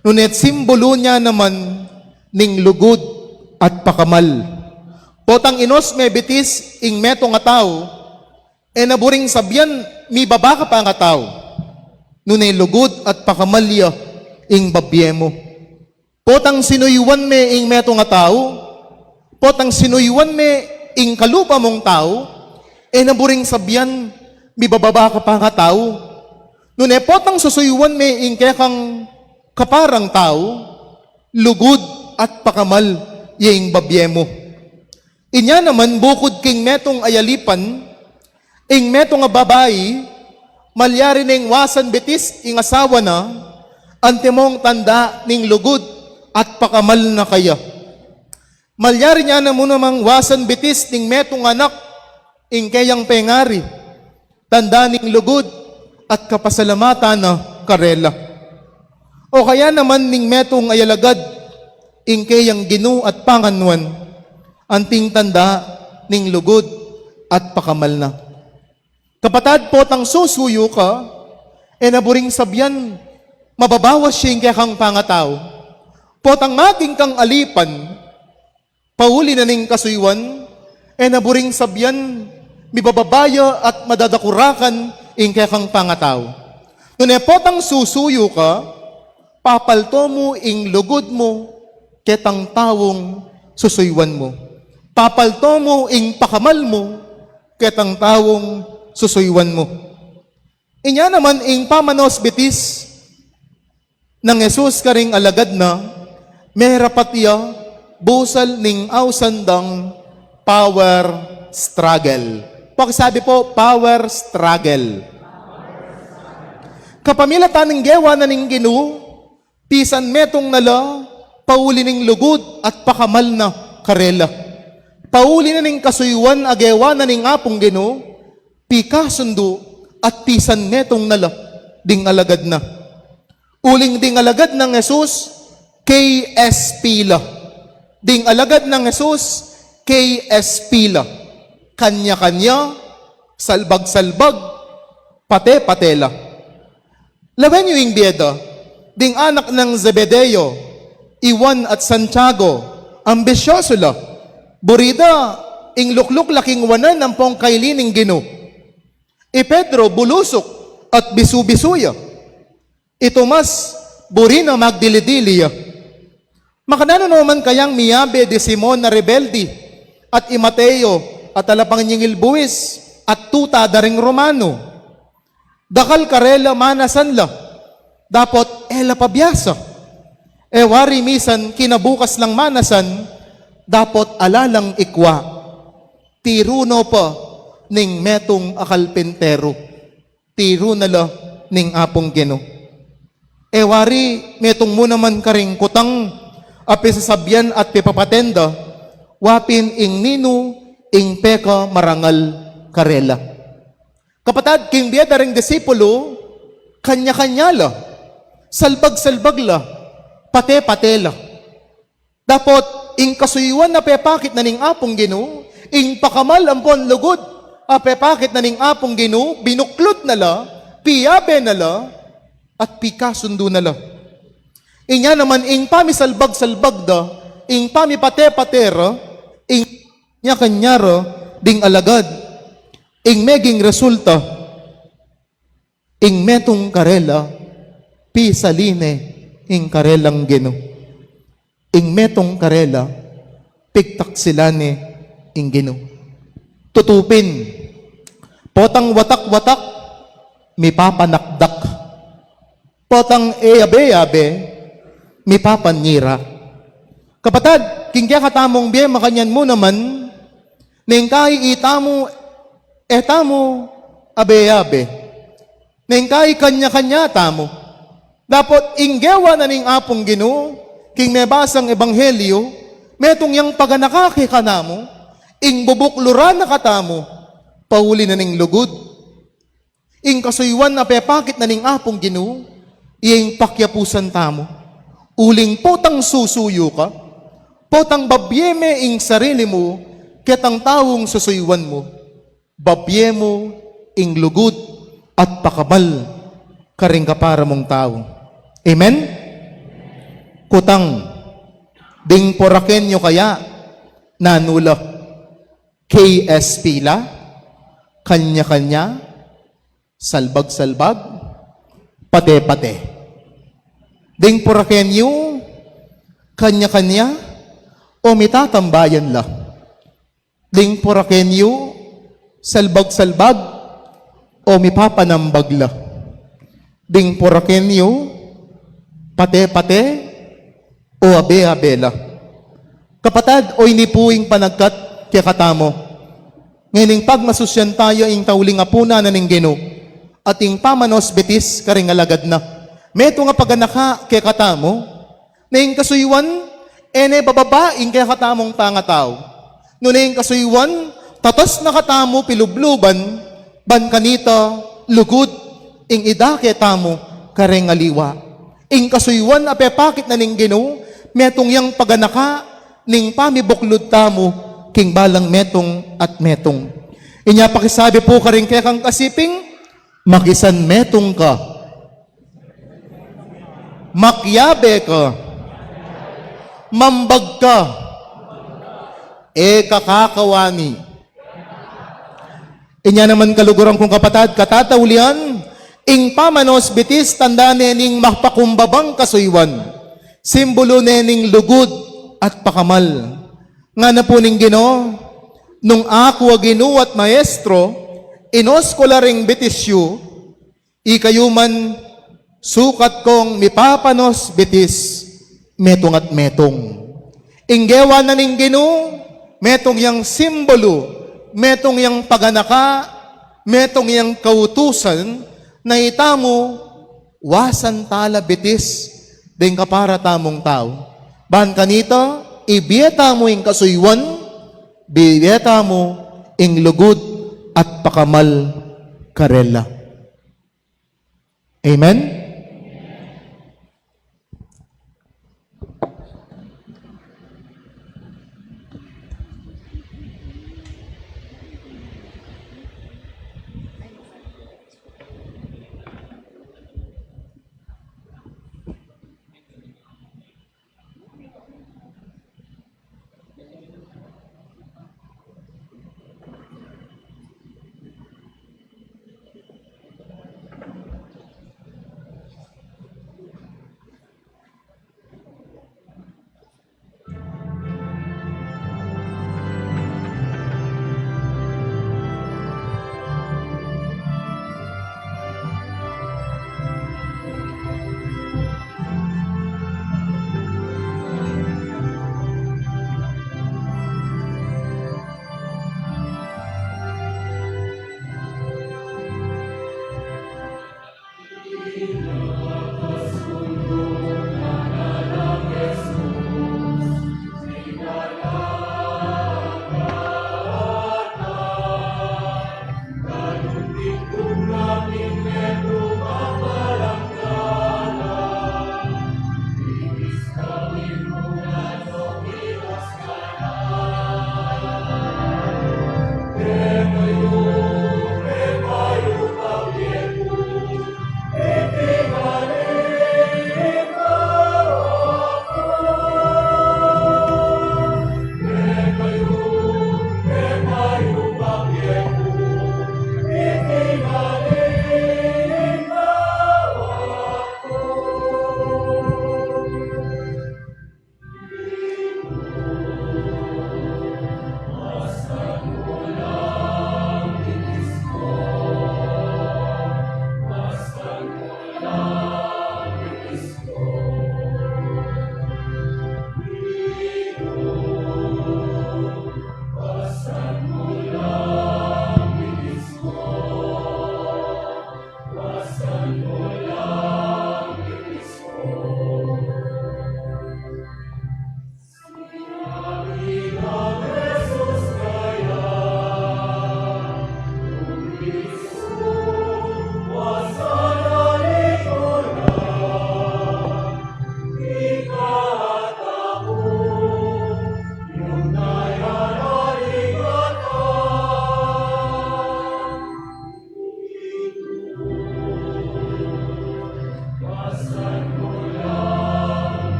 Nune simbulu nya naman ning lugud at pakamal. Potang inos me bitis ing metung a tau, e na buring sabian mibaba ka pa nga tau. Nune lugud at pakamal ya ing babie mu. Potang sinuyuan me ing metung a tau, potang sinuyuan me ing kalupa mung tau, e na buring sabian mibababa ka pa nga tau. Nune potang susuyuan me ing kekang kaparang tau, lugud at pakamal ya ing babie mu. Inya naman bukud king metung a yalipan, ing metung a babai, malyari neng wasan bitis ing asawa na, antimong tanda ning lugud at pakamal na kaya. Malyari nya naman namang wasan bitis ning metung anak, ing keyang pengari, tanda ning lugud at kapasalamatan na karela. O kaya naman ning metung a yalagad, ing keyang Ginu at panganuan, anting tanda ning lugud at pakamal na. Kapatad, potang susuyu ka, e na buring sabian, mababawas ya ing kekang pangatau. Potang maging kang alipan, pauli na ning kasuyuan, e na buring sabian, mibababa ya at madadakurakan ing kekang pangatau. Nune potang susuyu ka, papalto mu ing lugud mu ketang taung susuyuan mu. Papalto mu ing pakamal mu ketang taung susuyuan mu. Inya naman ing pamanos bitis nang Jesus karing alagad na, merapat ya busal ning ausan dang power struggle. Pakisabi po, power struggle. Kapamilatan ning gewa na ning Ginu, pisan metung na la, pauli ning lugud at pakamal na karela. Pauli na ning kasuyuan a gewa na ning Apung Ginu, pikasundu at pisan metung na la ding alagad na. Uling ding alagad nang Jesus, K S P la. Ding alagad nang Jesus, K S P la. Kanya-kanya, salbag-salbag, pate-pate la. Lawen yu ing bie da, ding anak nang Zebedeo, i Juan at Santiago, ambisyosu la. Buri da ing lukluk la king wanan ampong kaili ning Ginu. I Pedro bulusuk at bisu-bisu ya. I Tomas buri na magdili-dili ya. Makananu no man kayang miyabe di Simon a rebelde at i Mateo a talapanyingil buis at tuta da ring Romano? Dakal karela manasan la, dapot e la pabiasa. E wari misan kinabukas lang manasan, dapot ala lang ikwa. Tiru no pa ning metung a kalpinteru. Tiru na la ning Apung Ginu. E wari metung mu naman karing kutang a pisasabian at pipapaten da, wa pin ing ninu ing pekamarangal karela. Kapatad, king bie da ring disipulu, kanya-kanya la, salbag-salbag la, pate-pate la. Dapot ing kasuyuan a pepakit na ning Apung Ginu, ing pakamal ampon lugud a pepakit na ning Apung Ginu, binuklud na la, piyabe na la, at pikasundu na la. Inya naman ing pamisalbag-salbag da, ing pamipate-pate ra, ing kanya-kanya ra ding alagad, ing meging resulta, ing metung karela, pisali ne ing karelang Ginu. Ing metung karela, pigtaksilan ne ing Ginu. Tutu pin, potang watak-watak, mipapanakdak. Potang e abe-abe, mipapanira. Kapatad, king kekatamung bie makanyan mu naman, neng kai itamu, e tamu abe-abe. Neng kai kanya-kanya tamu. Dapot ing gewa na ning Apung Ginu, king mebasang ebanghelyu, metung yang paganaka kekanamu, ing bubukluran na katamu, pauli na ning lugud. Ing kasuyuan a pepakit na ning Apung Ginu, iya ing pakiapusan tamu. Uling potang susuyu ka, potang babie me ing sarili mu, ketang taung susuyuan mu. Babie mu ing lugud at pakamal karing kapara mung tau. Amen? Kutang, ding Poraqueño kaya, nanu la, K S P la, kanya-kanya, salbag-salbag, pate-pate. Ding Poraqueño, kanya-kanya, o mitatambayan la. Ding Poraqueño, salbag-salbag, o mipapanambag la. Ding Poraqueño, pate-pate, o abe-abe la. Kapatad, o ini pu ing panagkat kekatamu. Ngening pagmasusyan taya ing tauling apunan na ning Ginu, at ing pamanos bitis karing alagad na. Metung a paganaka kekatamu, neng kasuyuan, e ne bababa ing kekatamung pangatau. Nune ing kasuyuan, tatas na katamu pilubluban, ban kanita lugud ing idake tamu kareng aliwa. Ing kasuyuan a pepakit na ning Ginu, metung yang paganaka ning pamibuklud tamu king balang metung at metung. Inya pakisabi pu karing kekang kasiping, makisan metung ka. Makiabe ka. Mambag ka. E ka kakawani. Inya naman kaluguran kung kapatad, katataulian, ing pamanos bitis tanda ne ning mapakumbabang kasuyuan. Simbulu ne ning lugud at pakamal. Ngana pu ning Ginu, nung aku a Ginu at Maestro, inos ku la ring bitis yu, ikayu man, sukat kong mipapanos bitis, metung at metung. Ing gewa na ning Ginu, metung yang simbulu, metung yang paganaka, metung yang kautusan, na itamu, wasan tala bitis, deng kapara tamung tau. Ban kanita, ibie tamu ing kasuyuan, bie tamu ing lugud at pakamal karela. Amen?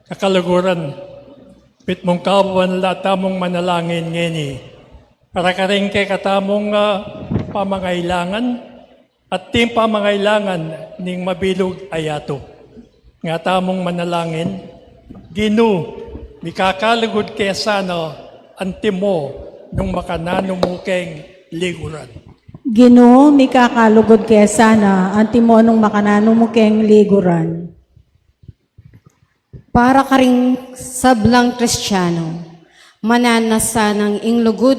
Kakaluguran, mitmung kabuan la tamung manalangin ngeni para karing kekatamung, ah, pamangailangan at ding pamangailangan ning mabilug a yatu. Nga tamung manalangin, Ginu, mikakalugud ke sana antimo nung makananu mu keng liguran. Ginu, mikakalugud ke sana antimo nung makananu mu keng liguran. Para karing sablang Kristiano, mananu na sanang ing lugud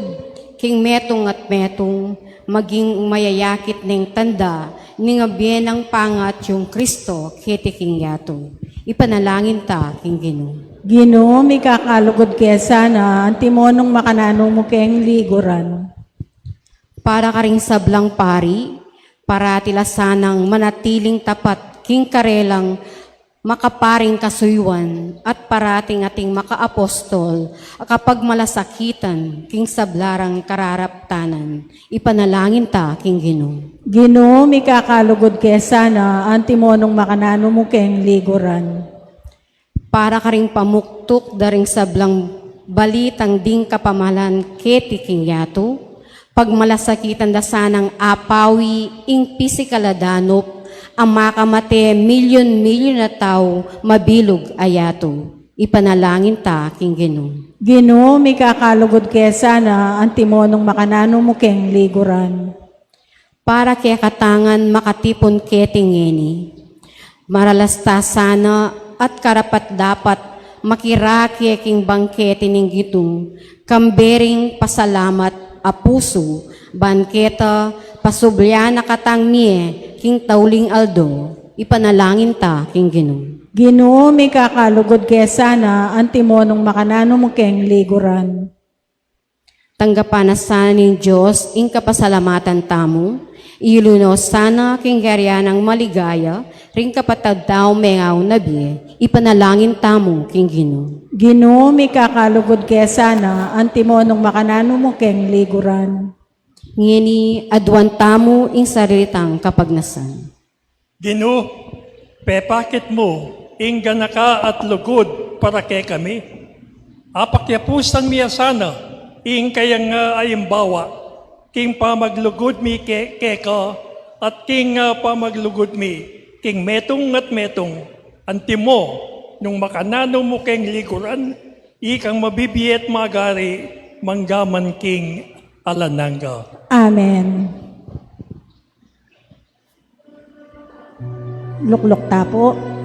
king metung at metung, maging mayayakit neng tanda ning abie nang pangatyung Kristo keti king yatu. Ipanalangin ta king Ginu. Ginu, mikakalugud ke sana antimo nung makananu mu keng liguran. Para karing sablang pari, parati la sanang manatiling tapat king karelang makaparing kasuyuan at parating ating makaapostol a kapagmalasakitan king sabla rang kararaptanan. Ipanalangin ta king Ginu. Ginu, mikakalugud ke sana antimo nung makananu mu keng liguran. Para karing pamuktuk da ring sablang balitang ding kapamalan keti king yatu, pagmalasakitan da sanang apawi ing pisikal a danup a makamate milyun-milyun a tau mabilug a yatu. Ipanalangin ta king Ginu. Ginu, mikakalugud ke sana antimo nung makananu mu keng liguran. Para kekatang makatipun keti ngeni, maralas ta sana at karapat-dapat makirake king bangkete ning Ginu, kambe ring pasalamat a pusu, ban keta pasublian na katang mie king tauling aldo. Ipanalangin ta king Ginu. Ginu, mikakalugud ke sana antimo nung makananu mu keng liguran. Tanggapan na sana ning Dios ing kapasalamatan tamu, ilu no sana king garian nang maligaya ring kapatad tamu mengauna bie. Ipanalangin tamu king Ginu. Ginu, mikakalugud ke sana antimo nung makananu mu keng liguran. Ngeni aduan tamu ing sarili tang kapagnasan. Ginu, pepakit mu ing ganaka at lugud para kekami. Apakyapusan mi ya sana ing kayang, ah, alimbawa king pamaglugud mi ke-, keka at king, ah, pamaglugud mi king metung at metung, antimo nung makananu mu keng liguran, ikang mabibie at magari manggaman king alang angga. Amen. Lukluk ta pu.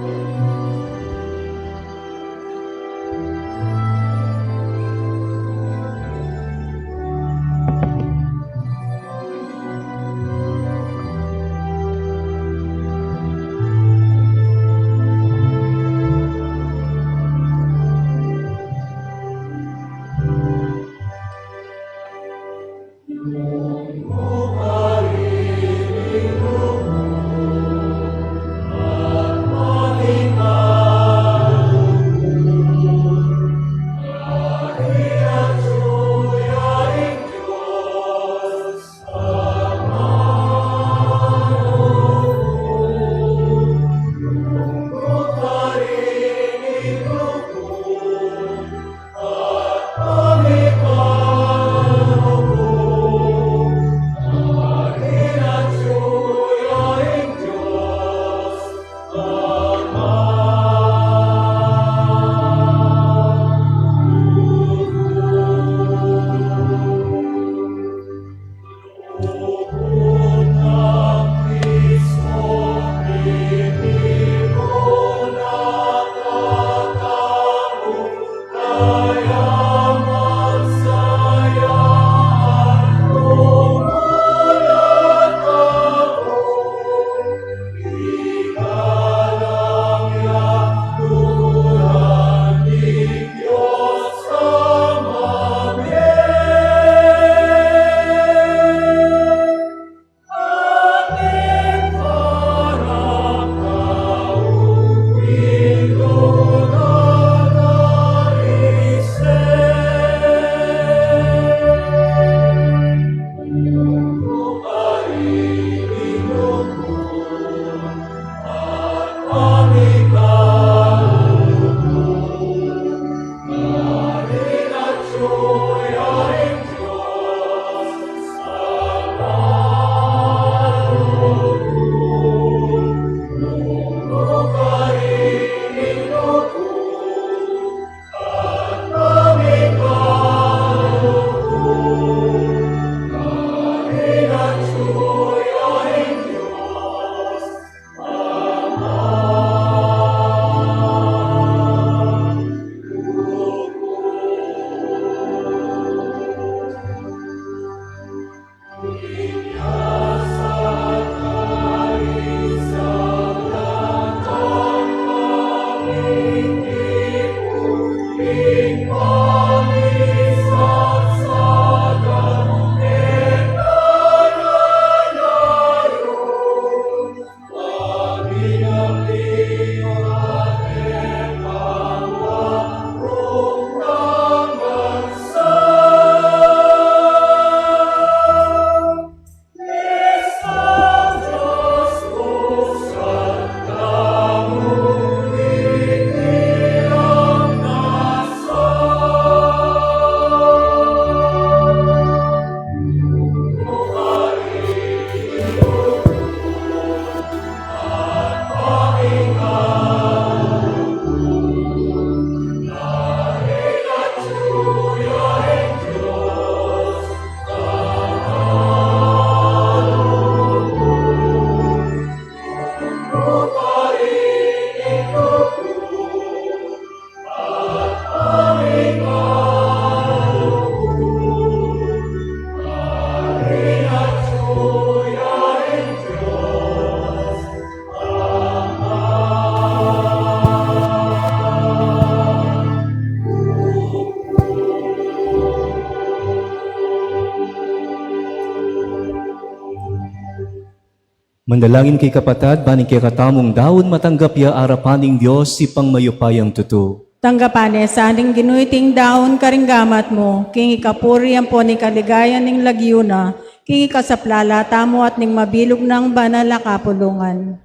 Manalangin kayu kapatad, ban ing kekatamung daun matanggap ya arapan ning Dios, Ibpang mayupayang tutu. Tanggapan na sa ning Ginu iting daun karing gamat mu, king ikapuri ampon ikaligaya ning lagyu na, king ikasaplala tamu at ning mabilug nang banal a kapulungan.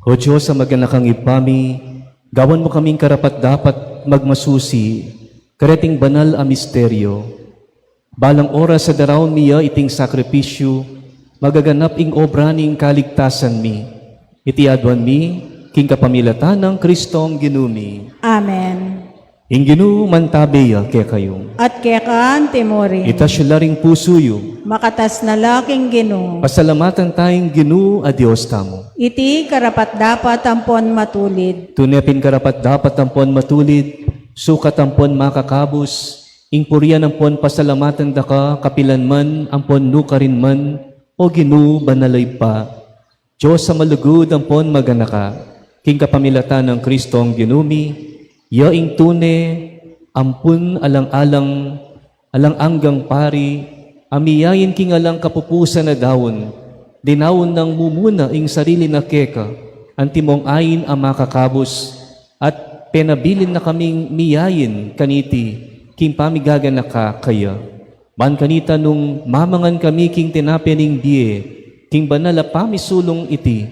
O Dios a maganakang Ibpa mi, gawan mu kaming karapat-dapat magmasusi kareting banal a misteryo. Balang oras a daraun mi ya iting sakripisyu, magaganap ing obra ning kaligtasan mi. Iti aduan mi king kapamilatan nang Kristong Ginu mi. Amen. Ing Ginu mantabe ya kekayu. At keka antimurin. Itas yu la ring pusu yu. Makatas na la king Ginu. Pasalamatan taya ing Ginu a Dios tamu. Iti karapat-dapat ampon matulid. Tune pin karapat-dapat ampon matulid, sukat ampon makakabus, ing purian ampon pasalamatan da ka kapilan man ampon nukarin man, O Ginu, banal a Ibpa. Dios a malugud ampon maganaka, king kapamilatan nang Kristong Ginu mi, ya ing tune ampon alang-alang, alang-anggang pari, a miyain king alang kapupusan a daun, dinaun nang mumuna ing sarili na keka, antimong ain a makakabus, at penabilin na kaming miyain kaniti, king pamigaganaka kaya. Ban kanita nung mamangan kami king tinape ning bie, king banal a pamisulung iti,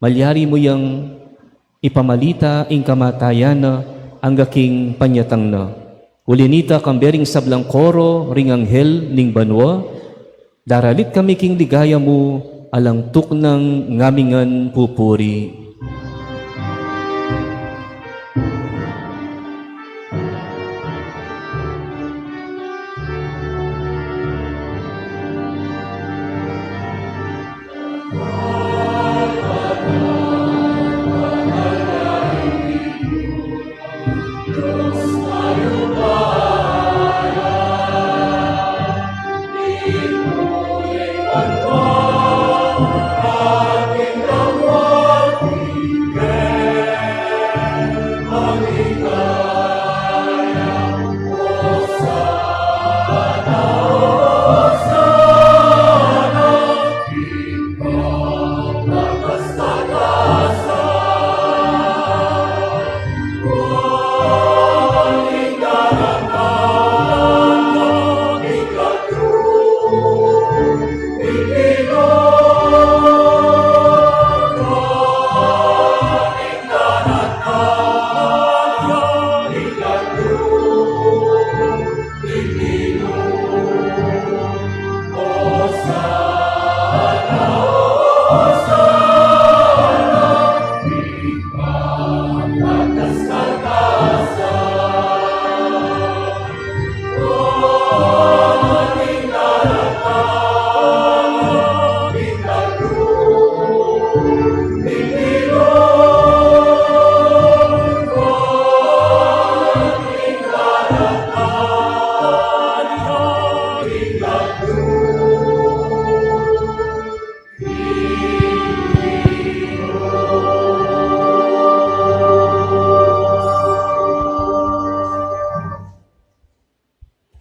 malyari mu yang ipamalita ing kamatayan na angga king panyatang na. Uli nita, kambe ring sablang koro ring anghel ning banua, daralit kami king ligaya mu, alang tuknang ngamingan pupuri.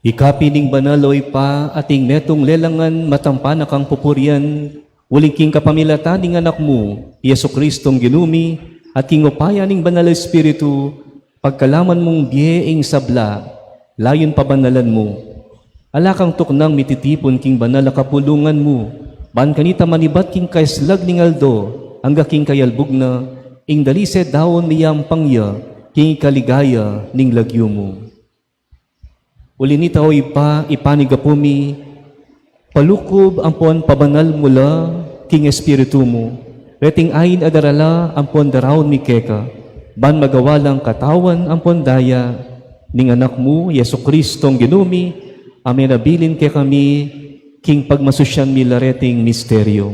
Ika pin ing banal, o Ibpa, at ing metung lelangan matampa na kang pupurian, uling king kapamilatan ning Anak mu, i Jesucristong Ginu mi, at king upaya ning Banal a Espiritu, pagkalaman mung bie ing sabla, layun pabanalan mu. Ala kang tuknang mititipun king banal a kapulungan mu, ban kanita manibat king kaislag ning aldo, angga king kayalbug na, ing dalise daun miyampang ya, king ikaligaya ning lagyu mu. Uli nita, o Ibpa, ipanigapu mi, palukub ampon pabanal mu la king Espiritu mu, reting ain a darala ampon daraun mi keka, ban magawa lang katawan ampon daya ning Anak mu, Jesucristong Ginu mi, a menabilin kekami king pagmasusyan mi la reting misteryo.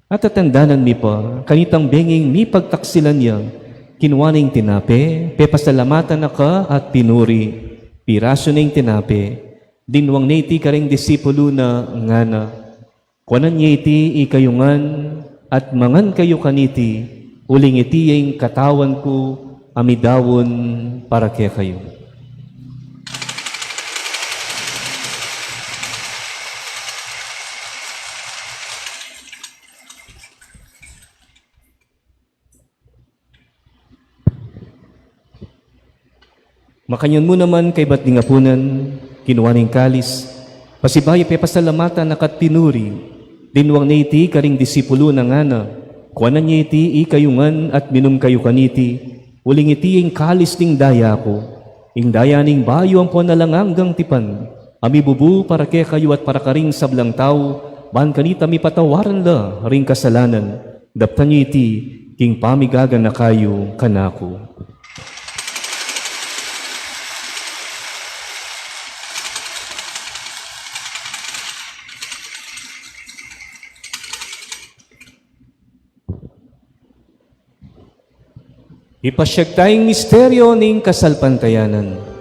At tatandanan mi pa, kanitang benging mipagtaksilan ya, kinua ne ing tinape, pepasalamatan na ka at pinuri, pirasu ne ing tinape, dinwang ne iti karing disipulu na, ngana: Kuanan ye iti ikayu ngan, at mangan kayu kaniti, uling iti ya ing katawan ku, a midaun para kekayu. Makanyan mu naman kaybat ning apunan, kinua ne ing kalis, pasibayu pepasalamatan na ka't pinuri, linwang ne iti karing disipulu na ngana, kuanan ye iti ikayu ngan at minum kayu kaniti, uling iti ing kalis ning daya ku, ing daya ning bayu ampon alang anggang tipan, a mibubu para kekayu at para karing sablang tau, ban kanita mipatawaran la ring kasalanan. Daptan yu iti king pamigaganaka yu kanaku. Ipasiag taya ing misteryo ning kasalpantayanan.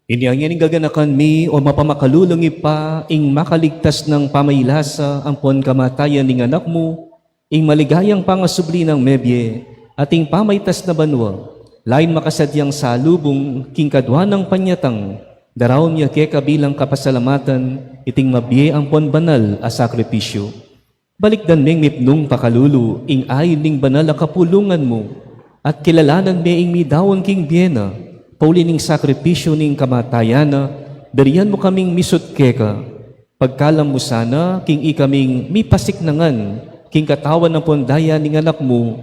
Inya ngening gaganakan mi, o mapamakalulung Ibpa, ing makaligtas nang pamailasa ampon kamatayan ning Anak mu, ing maligayang pangasubli nang mebie, at ing pamaitas na banua, lain makasadyang salubung king kadua nang panyatang, daraun mi keka bilang kapasalamatan iting mabie ampon banal a sakripisyu. Balikdan meng mipnung pakalulu ing ain ning banal a kapulungan mu, at kilalanan me ing midaun king bie na, pauli ning sakripisyu ning kamatayan na, burian mu kaming misut keka. Pagkalam mu sana, king ikaming mipasiknangan king katawan ampon daya ning Anak mu,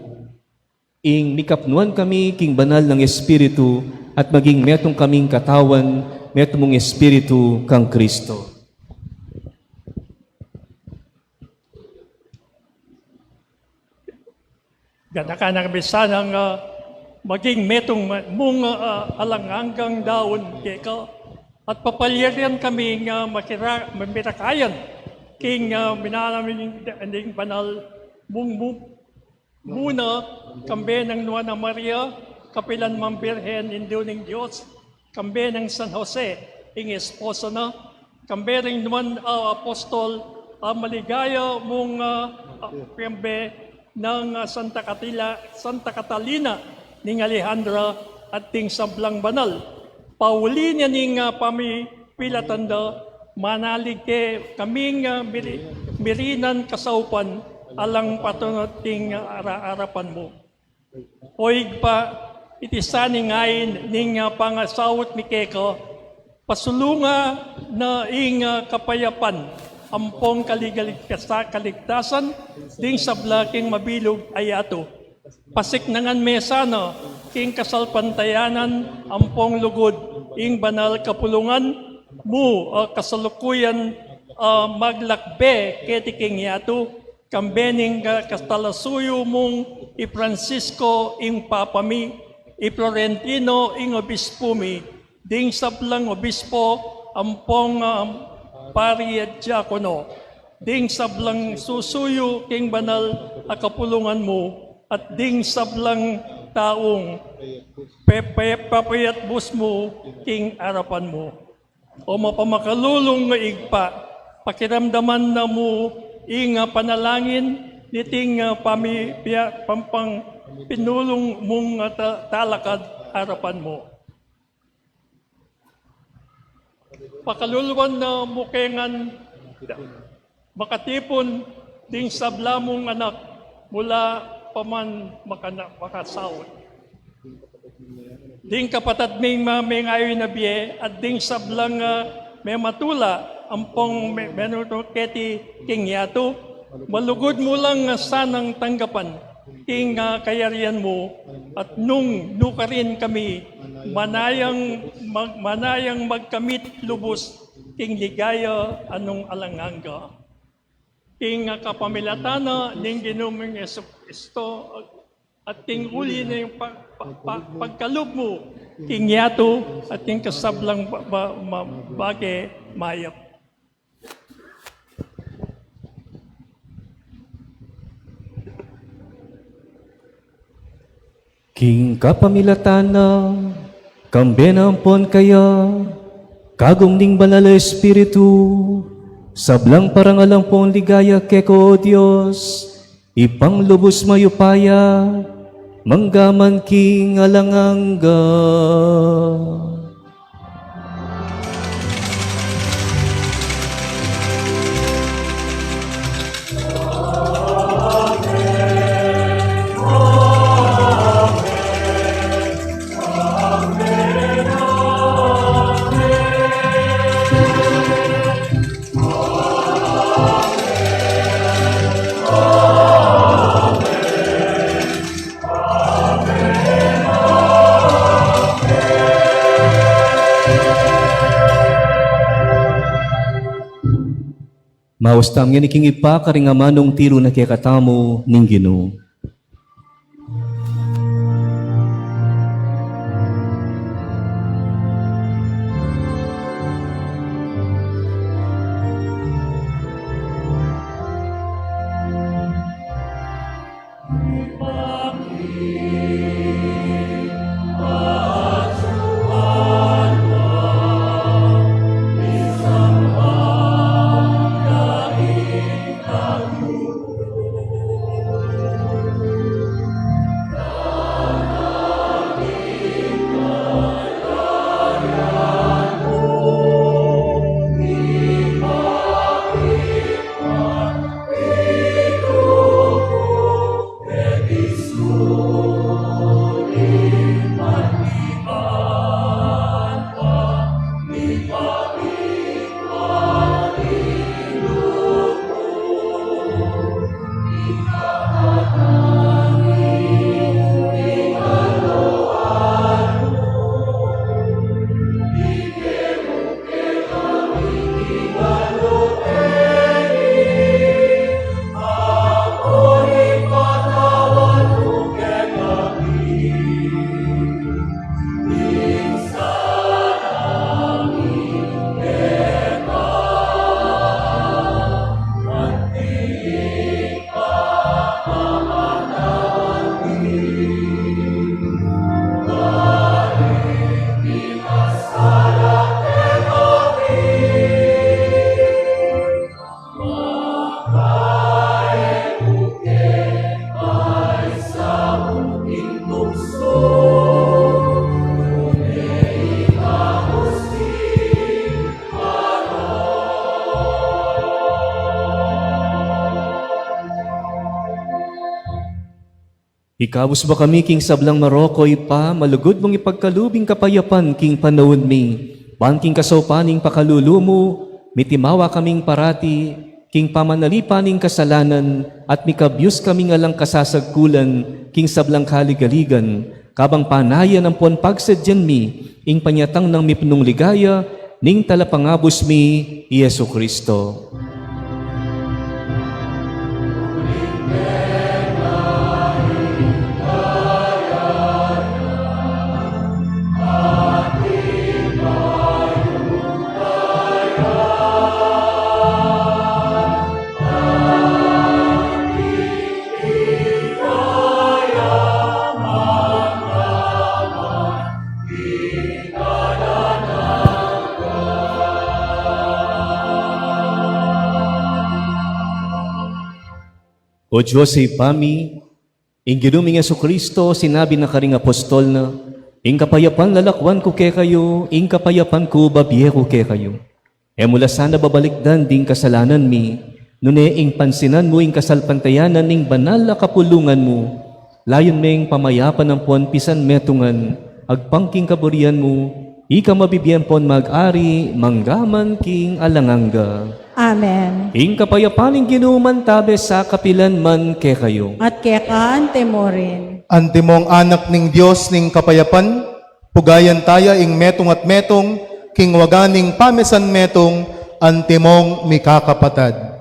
ing mikapnuan kami king banal nang Espiritu, at maging metung kaming katawan, metung mung Espiritu kang Kristo. Ganakan na kami sanang, ah, maging metung ma-, mung, ah, alang anggang daun keka, at papaliran kami nga makira-, mamirakayan king, ah, minana mi ning, ning banal mung mu-, muna, kambe nang Nuan a Maria, kapilan mang Birhen, Indu ning Dios, kambe nang San Jose, ing esposo na, kambe ring nuan a apostol, a maligaya mung, ah, ah, kambe nang, ah, Santa Catila-, Santa Catalina ning Alejandra, at ding sablang banal. Pauli na ning, ah, pamipilatan da, manalig ke kaming, ah, miri-, mirinan kasaupan, alang patunut king, ah, ara-, arapan mu. O Ibpa, iti sa ning ain ning, ah, pangasaut mi keka, pasulungan na ing, ah, kapayapan ampong kaligaligtasa-, kaligtasan ding sabla king mabilug a yatu. Pasiknangan me sana king kasalpantayanan ampong lugud ing banal kapulungan mu, ah, kasalukuyan, ah, maglakbe keti king yatu, kambe ning ka-, katalasuyu mung i Francisco ing Papa mi, i Florentino ing obispo mi, ding sablang obispo ampong, ah, pari at diakono, ding sablang susuyu king banal a kapulungan mu, at ding sablang taung pe-, pe-, papayatbus mu king arapan mu. O mapamakalulung a Ibpa, pakiramdaman na mu ing, ah, panalangin niting, ah, pami-, pia-, pampang pinulung mung, ah, ta-, talakad arapan mu. Pakaluluan na mu ke ngan makatipun Ding sabla mung anak mula pa man makana-, makasaut. Ding kapatad ming ma-, mengayu na bie, at ding sablang, ah, mematula ampong me-, menuto keti king yatu, malugud mu lang, ah, sanang tanggapan king, ah, kayarian mu, at nung nukarin kami, manayang mag-, manayang magkamit lubus king ligaya a nung alang angga. King kapamilatan na ning Ginu ming Jesucristo, at king uli na ning pa-, pa-, pa-, pagkalub mu king yatu, at king kasablang ba-, ba-, ma-, bage mayap. King kapamilatan na, kambe na ampon kaya, kagum ning Banal a Espiritu, sablang parangal ampon ligaya keka, o Dios, Ibpang lubus mayupaya, mangga man king alang angga. Maus tamu ngeni king Ibpa, karing amanung tiru na kekatamu ning Ginu. Ikabus ba kami king sablang marokor, Ibpa, malugud mung ipagkalub ing kapayapan king panaun mi. Ban king kasaupan ning pakalulu mu, mitimawa kaming parati king pamanalipan ning kasalanan at mikabyus kaming alang kasasagkulan king sablang kaligaligan, kabang panayan ampon pagsadyan mi ing panyatang nang mipnung ligaya ning Talapangabus mi, i Jesucristo. O Dios, Ibpa mi, ing Ginu ming Jesucristo, sinabi na karing apostol na, "Ing kapayapan lalakwan ku kekayu, ing kapayapan ku babie ku kekayu." E mu la sana babalikdan ding kasalanan mi, Nune ing pansinan mu ing kasalpantayanan ning banal a kapulungan mu, layun meng pamayapan ampon pisanmetungan, agpang king kaburian mu, ika mabibie ampon mag-ari, mangga man king alang angga. Amen. Ing kapayapan ning Ginu mantabe sa kapilan man kekayu. At keka anti murin. Antimong anak ning Dios ning kapayapan, pugayan taya ing metung at metung, king waga ning pamisanmetung, antimong mikakapatad.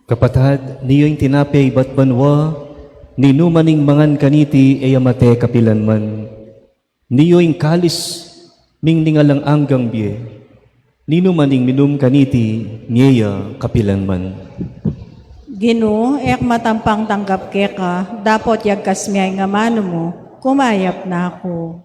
Kapatad, niyu ing tinape ibat banua, ninuman ing mangan kaniti e ya mate kapilan man. Niyu ing kalis ning alang anggang bie, ninuman ing minum kaniti, mie ya kapilan man. Ginu, e ku matampang tanggap keka, dapot yagkas mu ya ing amanu mu, kumayap na ku.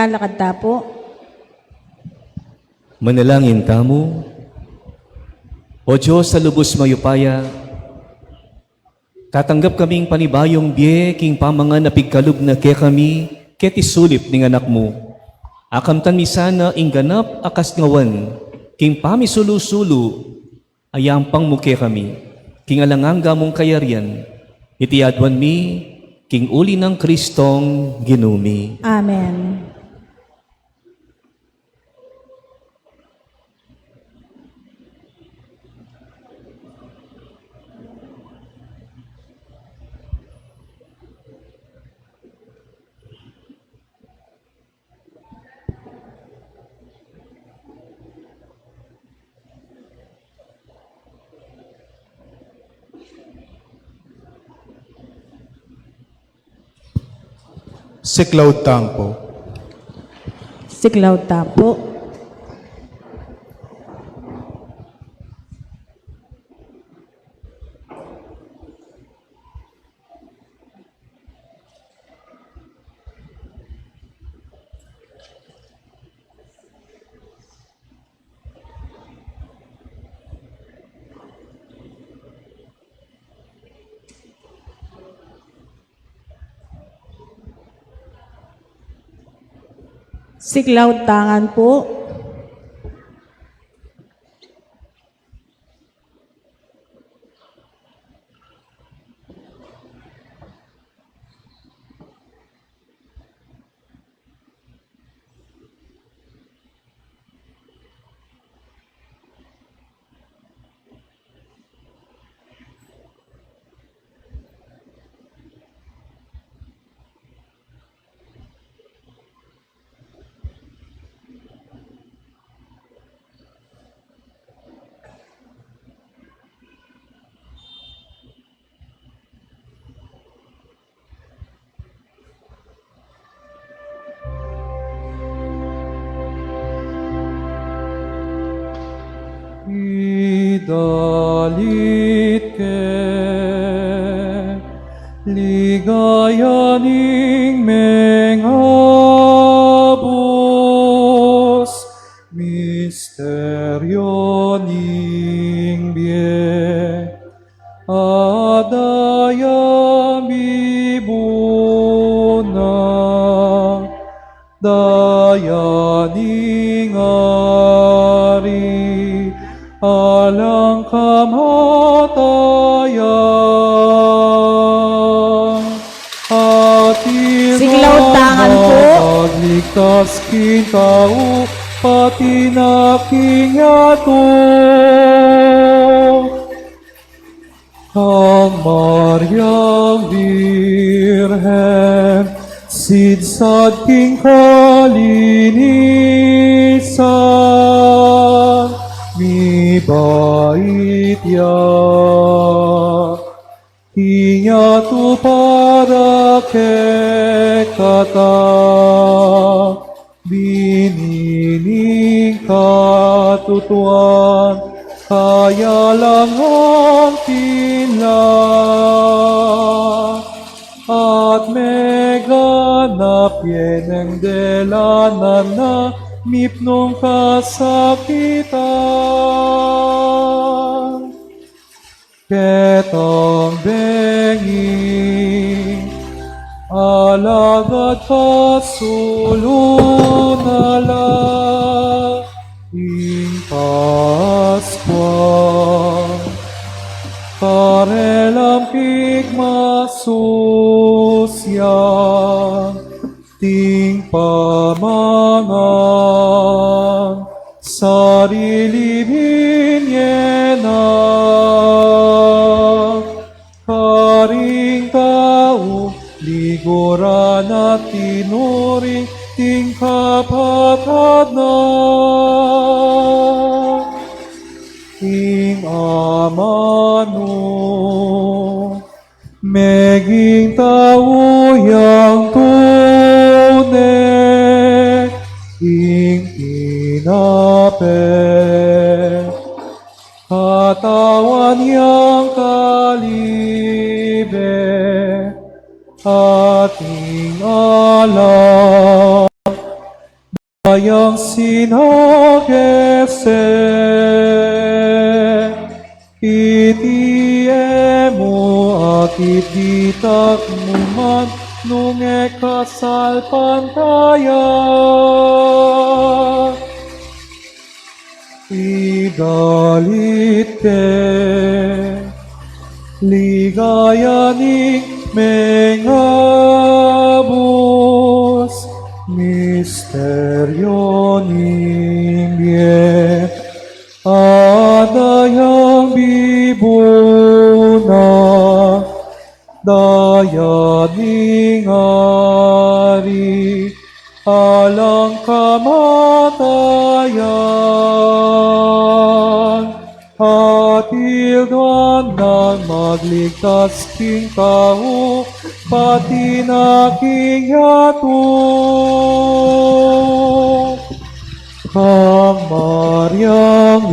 Lakad ta pu. Manalangin tamu. O Dios a lubus mayupaya, tatanggap kaming panibayung bie king pamangan a pigkalub na kekami keti sulip ning Anak mu. Akamtan mi sana ing ganap a kasngawan king pamisulu-sulu a yampang mu kekami, king alang angga mung kayarian. Iti aduan mi king uli nang Kristong Ginu mi. Amen. Siklaud tang pu. Siklaud tang pu. Siklaud tang ngan pu. Idalit ke ligaya ning mengabus, misteryo ning bie, adaya mibuna, daya ning ari, alang kamatayan. At Siklaud tang ngan pu. Magligtas king tau, pati na king yatu. Kang Mariang Birhen, sidsad king kalinisan, mibait ya. Inya tu para kekata, bini ning katutuan, kaya lang angkin la. At meganap ya neng delanan na mipnung kasakitan. Ketang bengi, alagad kasulu na la ing Paskua, karelang pigmasusyan, ting pamangan, sarili binye na. Karing tau, liguran at tinuring ding kapatad na. Ing amanu, meging tau yang tune, ing tinape, katawan yang kalibe, at ing alak, yang sinagese, iti e mu akit ditak mu man nung e kasalpantayan. Idalit ke, ligaya ning mengabus, misteryo ning bie, adayang bibuna, daya ning ari, alang kamatayan. Atilduan nang magligtas king tau, pati na king yatu. Kang Mariang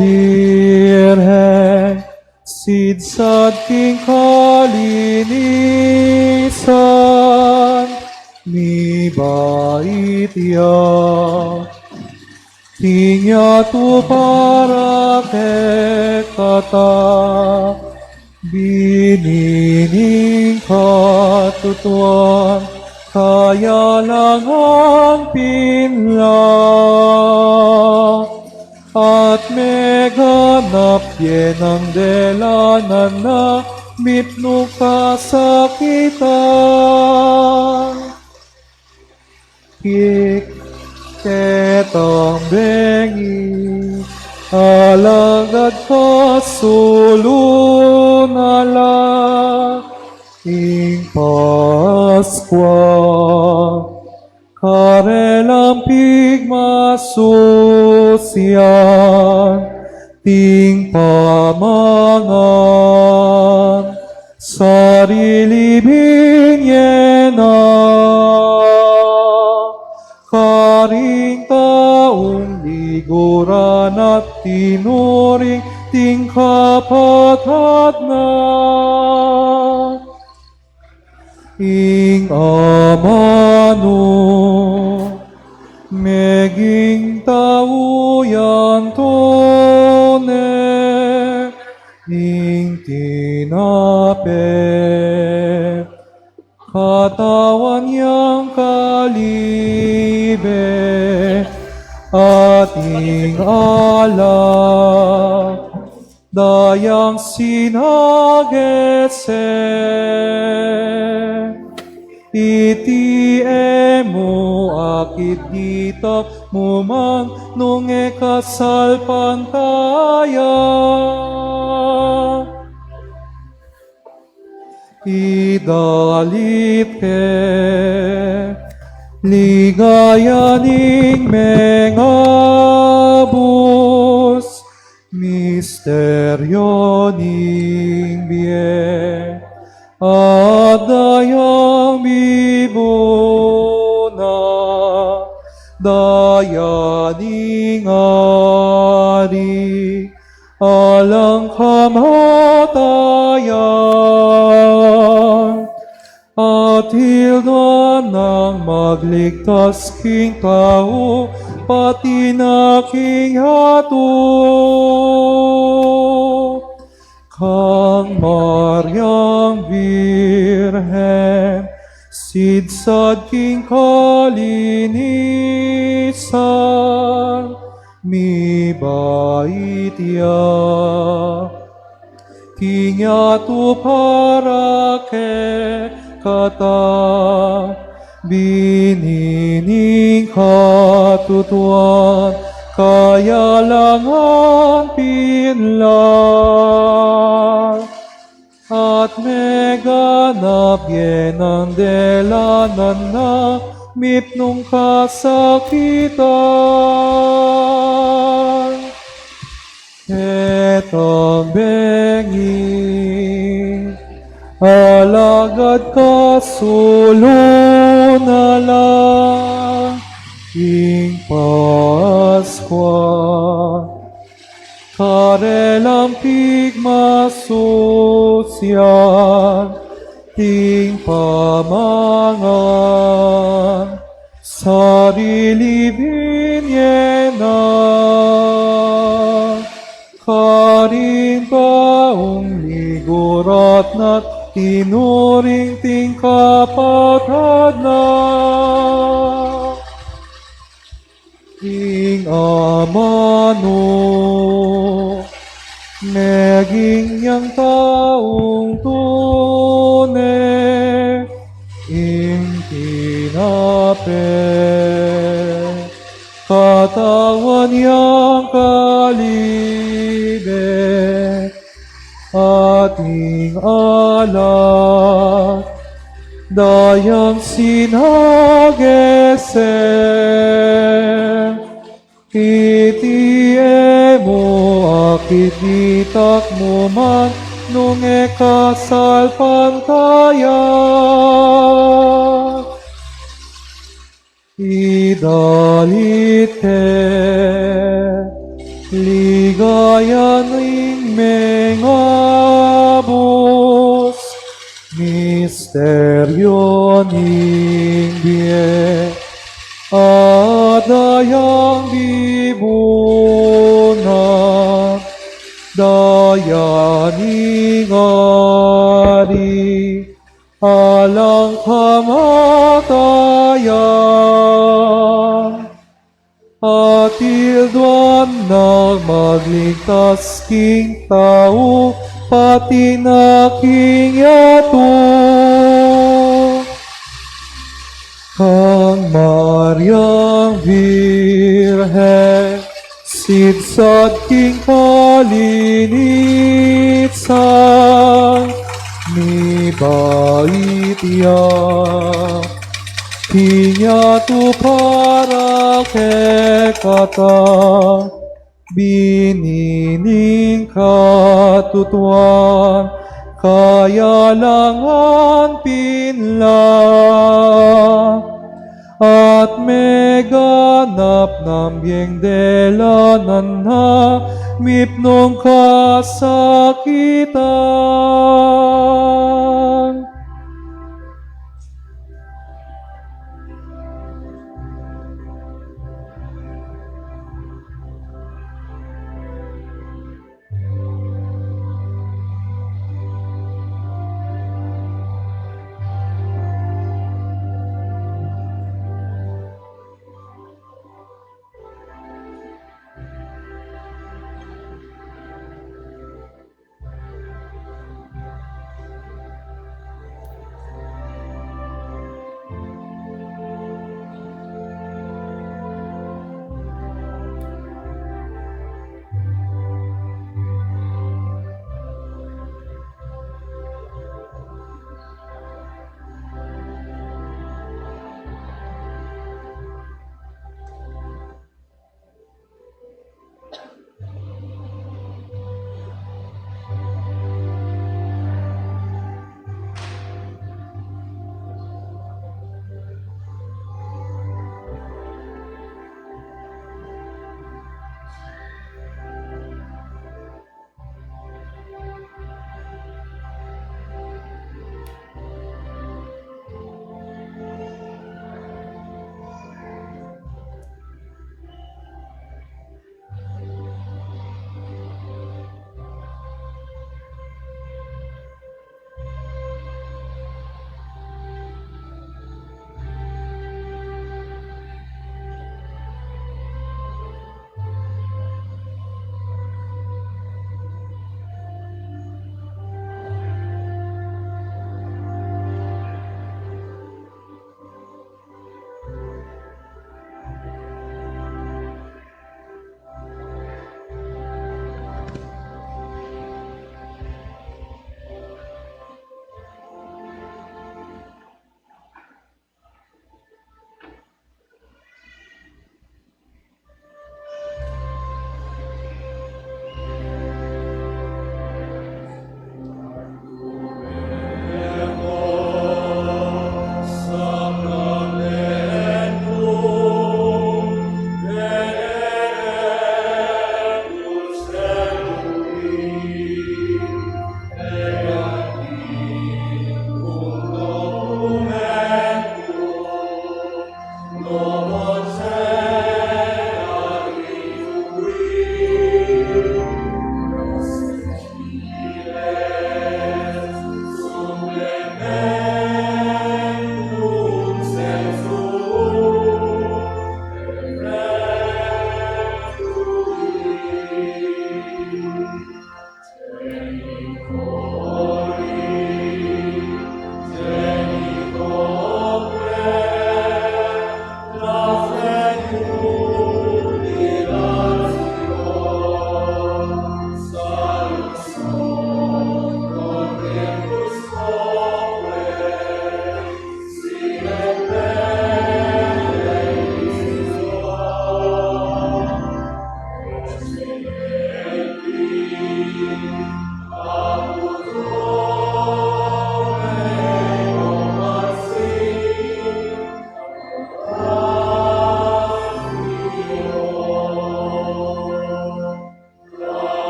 Birhen, sidsad king kalinisan, mibait ya king yatu para kekata. Bini ning katutuan, kayalangan pinla, at meganap ye nang delanan na mitmung kasakitan. Kik, ketang bengi, alagad kasulun na la ing Paskua, karelang pigmasusyan, ting pamangan, sarili binye na, karing taung liguran at tinuring ting kapatad na. Ing amanu meging tau yang tune, ing tinape katawan yang kalibe, at ing alak dayang sinagese. Iti e mu akit ditak mu man nung e kasalpantayan. Idalit ke, ligaya ning mengabus, misteryo ning bie, at dayang mibuna, daya ning ari, alang kamatayan. Atilduan nang magligtas king tau, pati na king yatu. Kang Mariang Birhen, sidsad king kalinisan, mibait ya king yatu para kekata. Bini ning katutuan, kayalangan pinla, at meganap ye nang delanan na mitmung kasakitan. Ketang bengi, alagad kasulun na la ing Paskua, karelang pigmasusyan, ting pamangan, Sarili bie na, karing taung liguratna, tinuring ding kapatad na. Ing amanu meging yang taung tune, ing tinape, katawan yang kalibe, at ing alat, dayang sinagese. Iti e mu akit, ditak mu man nung e kasalpantayan. Idalit ke ligaya ning mengabus, misteryu ning bie, at dayang bibunan, daya ning ari alang kamatayan. Atilduan nang magligtas king tau, pati na king yatu. Kang Mariang Birhen, sidsad king kalinisan, mibait ya king yatu para kekata. Bini ning katutuan, kaya lang anpin la, at meganap nang bieng dela na mipnung kasakitan.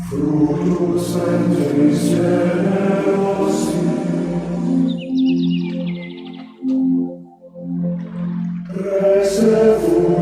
Fructus Sancti Generosi, Resefugice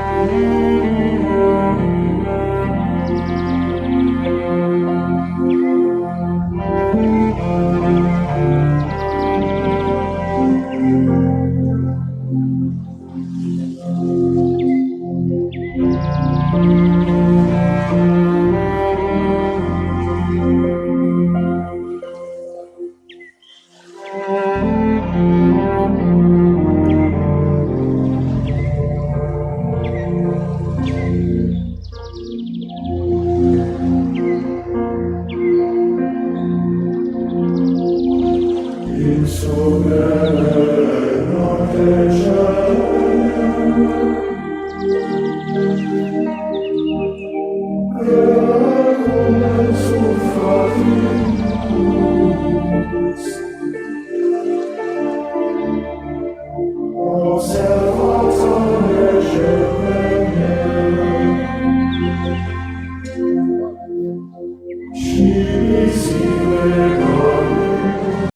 Sium.